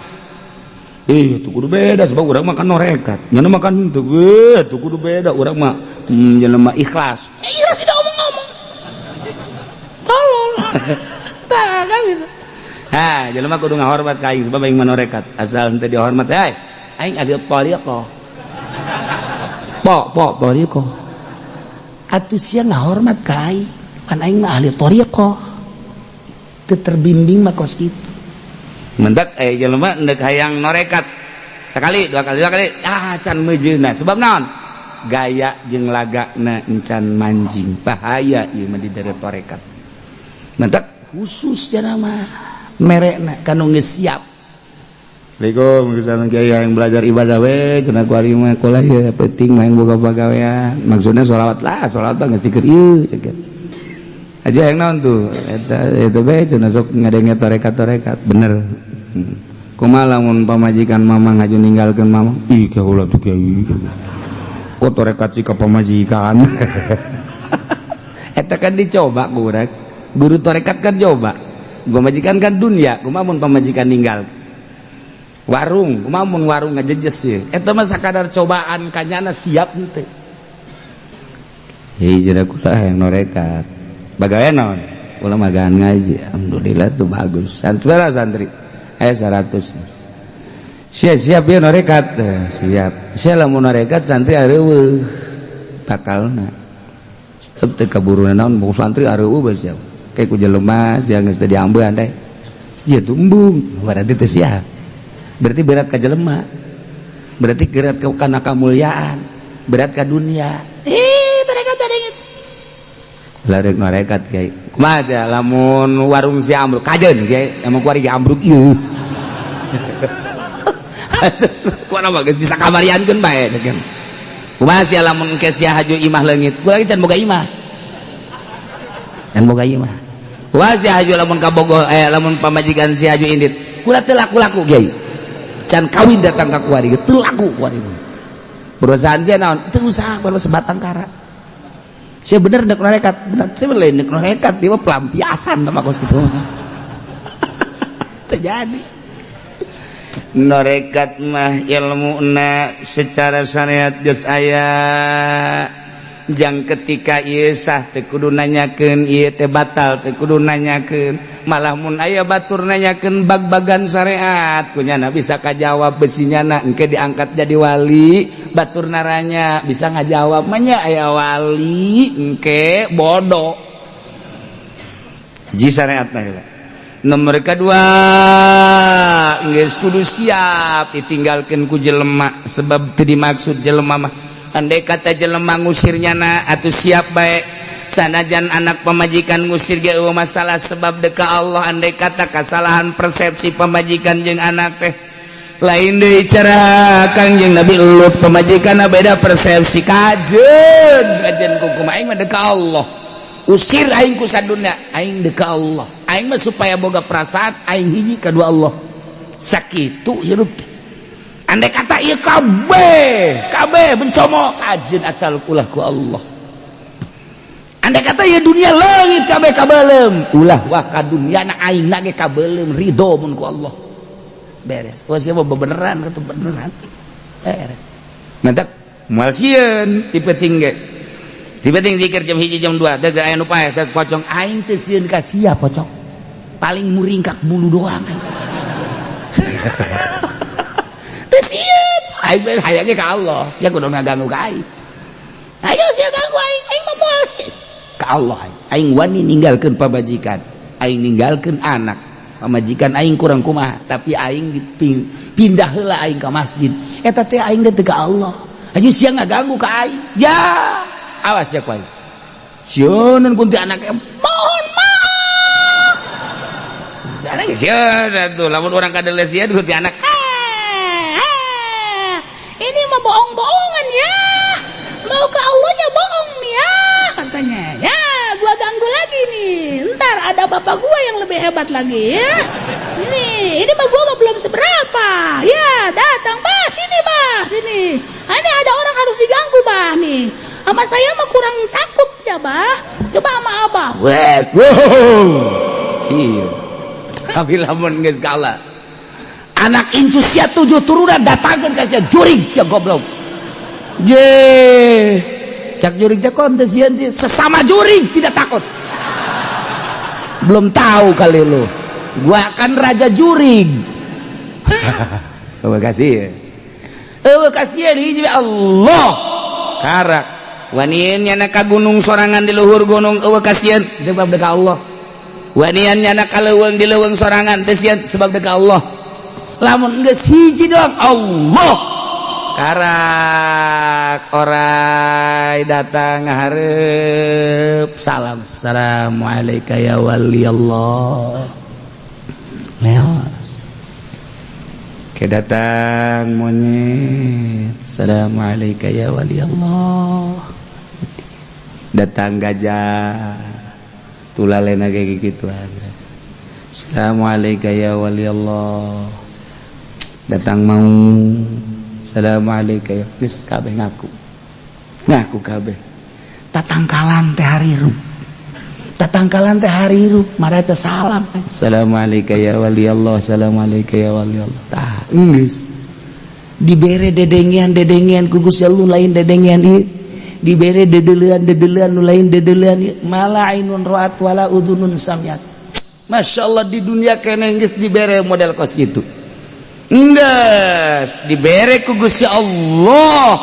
Eh, tuh kudu beda sebab urang makan norekat. Nyana makan henteu, eh, tuh kudu beda urang mah jelema ikhlas. Eh, ikhlas tidak ngomong-ngomong. Tolol. Tah kan gitu. Ha, jelema kudu ngahormat ka aing sebab aing mah norekat. Asal henteu dihormat, hey, aing ahli thariqah. Po, po, thariqah. Atuh sia ngahormat ka aing. Pan aing mah ahli thariqah. Teu terbimbing mah kos kitu. Mendak eh jelema endek hayang norekat. Sekali, dua kali, dua kali, ah can meujeuna. Sebab naon? Gaya jeung lagakna encan manjing. Bahaya ieu mah di dere torekat. Mendak khusus jana mah merekna kanu geus siap. Assalamualaikum, misalnya kiai yang belajar ibadah we, cenah ku ari mah kula ya penting mah yang boga pagawean. Maksudnya sholawat lah, sholawat mah geus dikeun ieu cek. Aja yang naon tuh? Eta eta bae cenah sok ngadenge torekat-torekat, bener. Kumaha lamun pamajikan mama ngaju ninggalkeun mama? Ih, kaula tuh kiai. Kok torekat sih ka pamajikan? Eta kan dicoba ku urang. Guru torekat kan coba. Pamajikan kan dunia, kumaha mun pamajikan ninggal? Warung, kumaha mun warung ngajejes sih. Eta mah sakadar cobaan kanyana siap henteu. Hei, jadi kula yang norekat. Bagaimana naon? Kula magaan ngaji. Alhamdulillah tuh bagus. Santri berapa santri? Eh, 100. Siap siap ya norekat. Eh, siap. Sia lamun norekat santri areueuh. Bakalna. Tetep teu kaburu naon, mau santri areueuh bae siap. Kayak ku jelema sia geus teu diambean teh. Ieu tumbung, berarti teu siap. Berarti berat ka jelema. Berarti berat ka kana kamuliaan, berat ka dunia. Ih, torekat tadi. Larek norekat kiai. Kumaha teh lamun warung si ambruk kajeun kiai, emang kuari ge ambruk ieu. Kuara mah geus bisa kamariankeun bae cek. Kumaha sia lamun engke sia haju imah leungit? Gua lagi can boga imah. Can boga imah. Kumaha sia haju lamun kabogoh eh lamun pamajikan sia haju indit? Kula teu laku-laku kiai. Can kawin datang ka kuari teu laku kuari. Perusahaan sia naon? Teu usaha baru sebatang kara. Saya bener dek norekat, bener. Saya lain dek norekat, dia mah pelampiasan sama kos gitu. Terjadi. Norekat mah ilmu na secara syariat geus aya. Jang ketika ieu sah teu kudu nanyakeun, ieu teh batal teu kudu nanyakeun. Malah mun aya batur nanyakeun bag-bagan syariat kunyana bisa kajawab, besinya na engke diangkat jadi wali, batur naranya bisa ngajawab mah nya aya wali engke bodoh. Hiji syariatna heula. Nomor kedua, geus kudu siap ditinggalkeun ku jelema sebab teu dimaksud jelema mah. Andai kata jelema ngusir nyana atuh siap bae. Sanajan anak pamajikan ngusir ge eueuh masalah sebab deka Allah. Andai kata kesalahan persepsi pamajikan jeung anak teh lain deui cara Kangjeng Nabi Lut, pamajikan beda persepsi, kajeun kajeun kumaha, aing mah deka Allah, usir aing ku sadunya, aing deka Allah, aing mah supaya boga perasaan aing hiji kedua Allah, sakitu hirup teh. Andai kata ieu kabeh kabeh mencomo kajeun asal ulah ku Allah. Andai kata ieu dunia leungit kabeh kabelem, ulah wah ka dunia na aing na ge kabelem, ridho mun ku Allah, beres. Wah, siapa beneran kata beneran beres. Mentak moal sieun tipe tinggi. Tipe tinggi zikir jam 1 jam 2 teh aya nu paeh teh pocong. Aing teh sieun ka sia pocong, paling muringkak bulu doang. Teu sieun aing, hayangnya ka Allah. Sia kudu ngaganggu ka aing. Ayo sia ganggu aing, aing mah moal sih ka Allah. Aing wani ninggalkeun pamajikan, aing ninggalkeun anak. Pamajikan aing kurang kumaha, tapi aing pindah heula aing ka masjid. Eta teh aing teh ka Allah. Ayo sia ngaganggu ka aing ya, awas ya ku aing. Sieun kunti anak, mohon maaf. Sieun atuh lamun urang kadele sieun kunti anak. Ini mah bohong-bohongan ya. Mau ke Allahnya bohong nih ya katanya. Ya, gua ganggu lagi nih. Ntar ada bapak gua yang lebih hebat lagi ya. Ini mah gua mah belum seberapa. Ya, datang, Bah, sini, Bah, sini. Ah, ini ada orang harus diganggu, Bah, nih. Sama saya mah kurang takut ya, Bah. Coba sama Abah. Weh, wow. Iya. Tapi lamun geus kalah. Anak incu sia tujuh turunan datangkan ka sia, jurig sia goblok. Je cak jurig cak kon teu sieun sih, sesama jurig tidak takut. Belum tahu kali lu, gua kan raja jurig. Terima kasih ya. Eueuh kasihan hiji Allah. Karak. Wanian nyana ka gunung sorangan di luhur gunung, eueuh kasihan sebab dekat Allah. Wanian nyana ka leuweung, di leuweung sorangan, teu sieun sebab dekat Allah. Lamun geus hiji doang Allah. Karak orai datang ngarep salam, assalamualaikum ya wali Allah. Leos. Ke datang monyet. Assalamualaikum ya wali Allah. Datang gajah tulalena kayak gitu. Assalamualaikum ya wali Allah. Datang mau. Assalamualaikum ya. Geus kabeh ngaku, ngaku kabeh. Tatangkalan teh harirup, tatangkalan teh harirup maraca salam. Assalamualaikum ya wali Allah, assalamualaikum ya wali Allah. Tah, geus dibere dedengean dedengean ku Gusti Allah, lain dedengean ieu. Dibere dedelean dedelean nu lain dedelean ieu. Ma la ainun ra'at wala udhunun samiat. Masya Allah, di dunia kene geus dibere model kos gitu. Geus dibere ku Gusti Allah.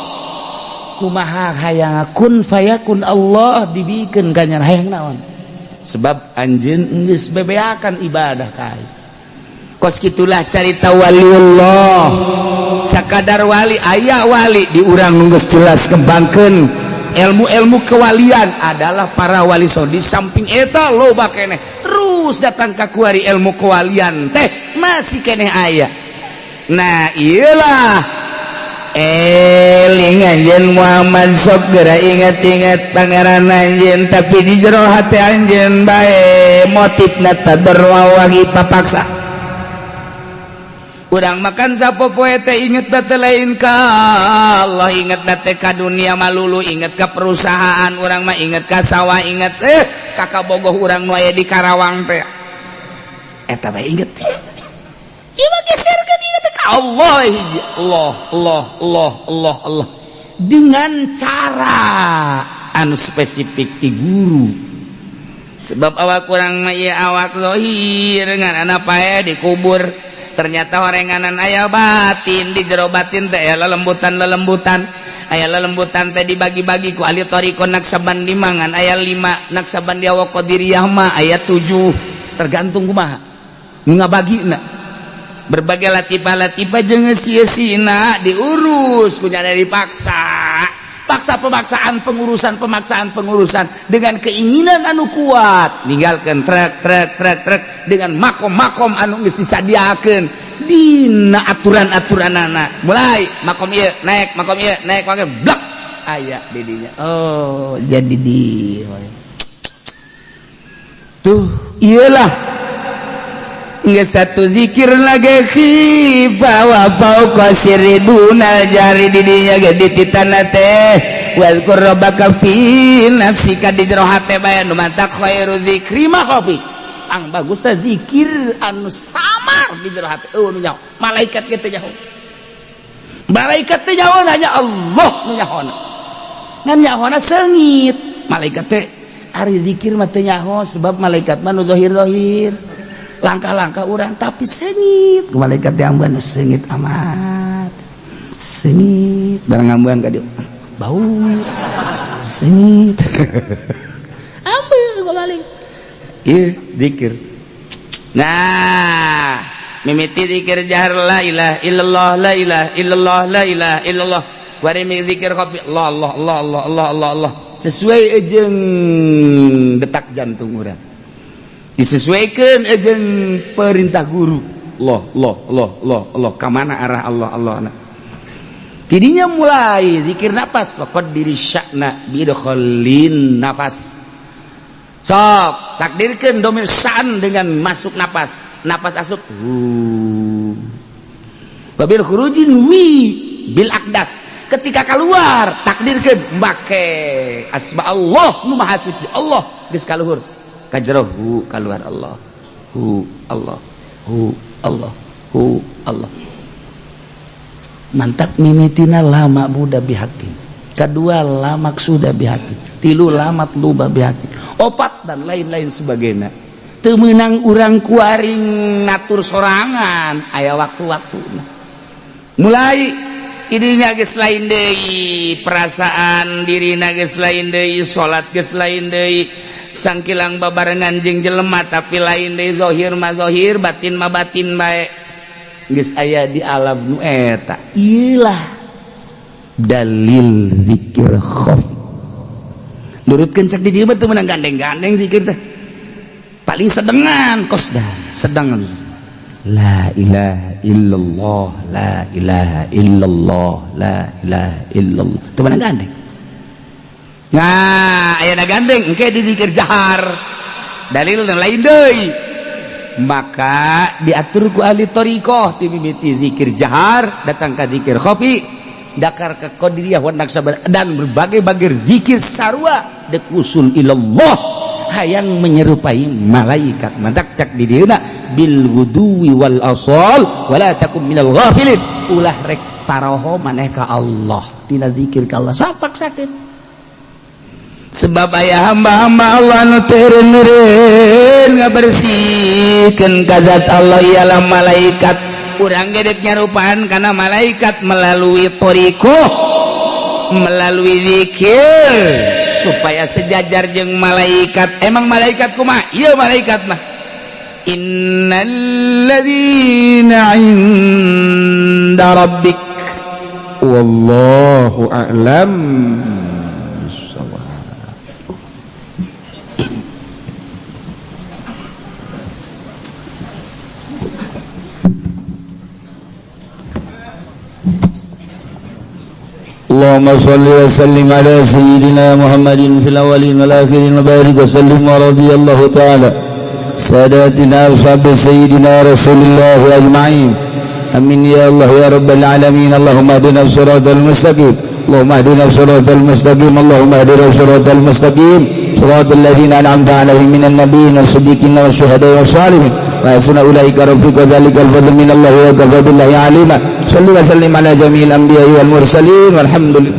Kumaha hayang kun fayakun Allah dibikeun ka hayang naon? Sebab anjeun geus bebeakan ibadah ka aing. Kos gitulah carita waliullah. Sakadar wali, aya wali di urang nu geus jelas kembangkeun ilmu-ilmu kewalian adalah para wali. So di samping eta loba keneh terus datang ka kuari ilmu kewalian teh masih keneh aya. Nah, iyalah, eling anjeun Muhammad, sok geura ingat-ingat Pangeran anjeun, tapi di jero hati anjeun bae motifna tadarrua wagi papaksa. Urang makan sapopoe teh inget teh lain ka Allah, inget teh ka dunia malulu, inget ka perusahaan urang mah, inget ka sawah, inget kakak bogoh urang nu aya di Karawang teh. Eta bae inget teh. Ieu mah geserkeun inget ka Allah hiji, Allah, Allah, Allah, Allah, Allah, dengan cara anu spesifik ti guru. Sebab awak kurang mah ieu awak zahir ngan anak pae dikubur. Ternyata orenganan aya batin. Di jero batin teh aya lelembutan lelembutan, aya lelembutan teh dibagi-bagi ku ahli thariqah Naksabandi mangan aya 5, Naksabandi wa Qadiriyah mah aya 7, tergantung kumaha ngabagina. Berbagai latifah-latifah jeung sia-sina diurus kunya dipaksa paksa, pemaksaan, pengurusan, pemaksaan, pengurusan dengan keinginan anu kuat. Ninggalkan trek trek trek trek dengan makom-makom anu geus disadiakeun dina aturan-aturan anak. Mulai makom ieu naik, makom ieu naik, makom blak aya didinya. Oh, jadi di tuh iyalah. Nggak satu zikir lagi khifa wa fauqa sirri dunal jari didinya ge dititana teh wazkur rabbaka fi nafsika, di jero hate bae nu mantak khairu zikri mah kopi ang bagus teh zikir anu samar di jero hate. Oh, nu nyaho malaikat ge teu nyaho, malaikat teh nyaho, hanya Allah nu nyahona. Ngan nyahona seungit malaikat teh. Ari zikir mah teu nyaho, sebab malaikat mah nu zahir-zahir. Langkah-langkah urang tapi seungit. Malaikat diamban seungit amat. Seungit barang ngambuan ka dieu. Bau. Seungit. Ambil gua balik. Iya, zikir. Nah, mimiti zikir jahar la ilaha illallah, la ilaha illallah, la ilaha illallah. Bari zikir khafi Allah Allah Allah Allah Allah Allah Allah. Sesuai jeung detak jantung urang. Disesuaikan jeung perintah guru. Allah Allah Allah Allah Allah, kamana arah Allah Allah. Nah. Tidinya mulai zikir nafas, waqad diri sya'na bidkhalin nafas. Sok takdirkan domir sa'an dengan masuk nafas, nafas asup hu. Wabil khurujin wi bil akdas. Ketika keluar takdirkan make asma Allah nu maha suci Allah geus kaluhur kajero hu keluar Allah hu Allah hu Allah hu Allah. Mantap mimitina lama buda bihakin, kedua la maksuda bihakin, tilu la matluba bihakin, opat dan lain-lain sebagainya. Teu meunang urang kuaring ngatur sorangan, aya waktu-waktuna. Mulai dirinya geus lain deui, perasaan dirina geus lain deui, salat geus lain deui, sangkilang babarengan jeung jelema tapi lain deui, zahir mah zahir, batin mah batin bae. Geus aya di alam nu eta. Iyalah dalil zikir khafi. Nurutkeun cek di dieu mah teu meunang gandeng-gandeng zikir teh. Paling sedengan kosdah, sedengan. La ilaha illallah, la ilaha illallah, la ilaha illallah. Teu meunang gandeng. Nah, aya gandeng engke di zikir jahar. Dalil lain deui. Maka diatur ku ahli thariqah ti mimiti zikir jahar datang ka zikir khafi, dakar ke qadiriyah wa naqsyabandiyah dan berbagai-bagai zikir sarua dek usul ilallah hayang menyerupai malaikat. Mantak cak di dieuna bil wuduwi wal asal wala takum minal ghafilin. Ulah rek paroho maneh ka Allah tina zikir ka Allah sapak sakit. Sebab aya hamba-hamba Allah nu teu eureun ngabersihkeun ka zat Allah ialah malaikat. Urang ge dek nyarupaan kana malaikat melalui thariqah, melalui zikir supaya sejajar jeung malaikat. Emang malaikat kumaha? Ieu malaikat mah innal ladzina 'inda rabbik wallahu a'lam. اللهم صل وسلم على سيدنا محمد في الأولين والآخرين وبارك وسلم ورضي الله تعالى ساداتنا أصحاب سيدنا رسول الله أجمعين. آمين يا الله يا رب العالمين. اللهم اهدنا الصراط المستقيم، اللهم اهدنا الصراط المستقيم، اللهم اهدنا الصراط المستقيم، صراط الذين أنعمت عليهم من النبيين والصديقين والشهداء والصالحين وحسن أولئك رفيقا. ذلك الفضل من الله وكفى بالله عليما. صل وسلم على جميع الأنبياء والمرسلين والحمد لله.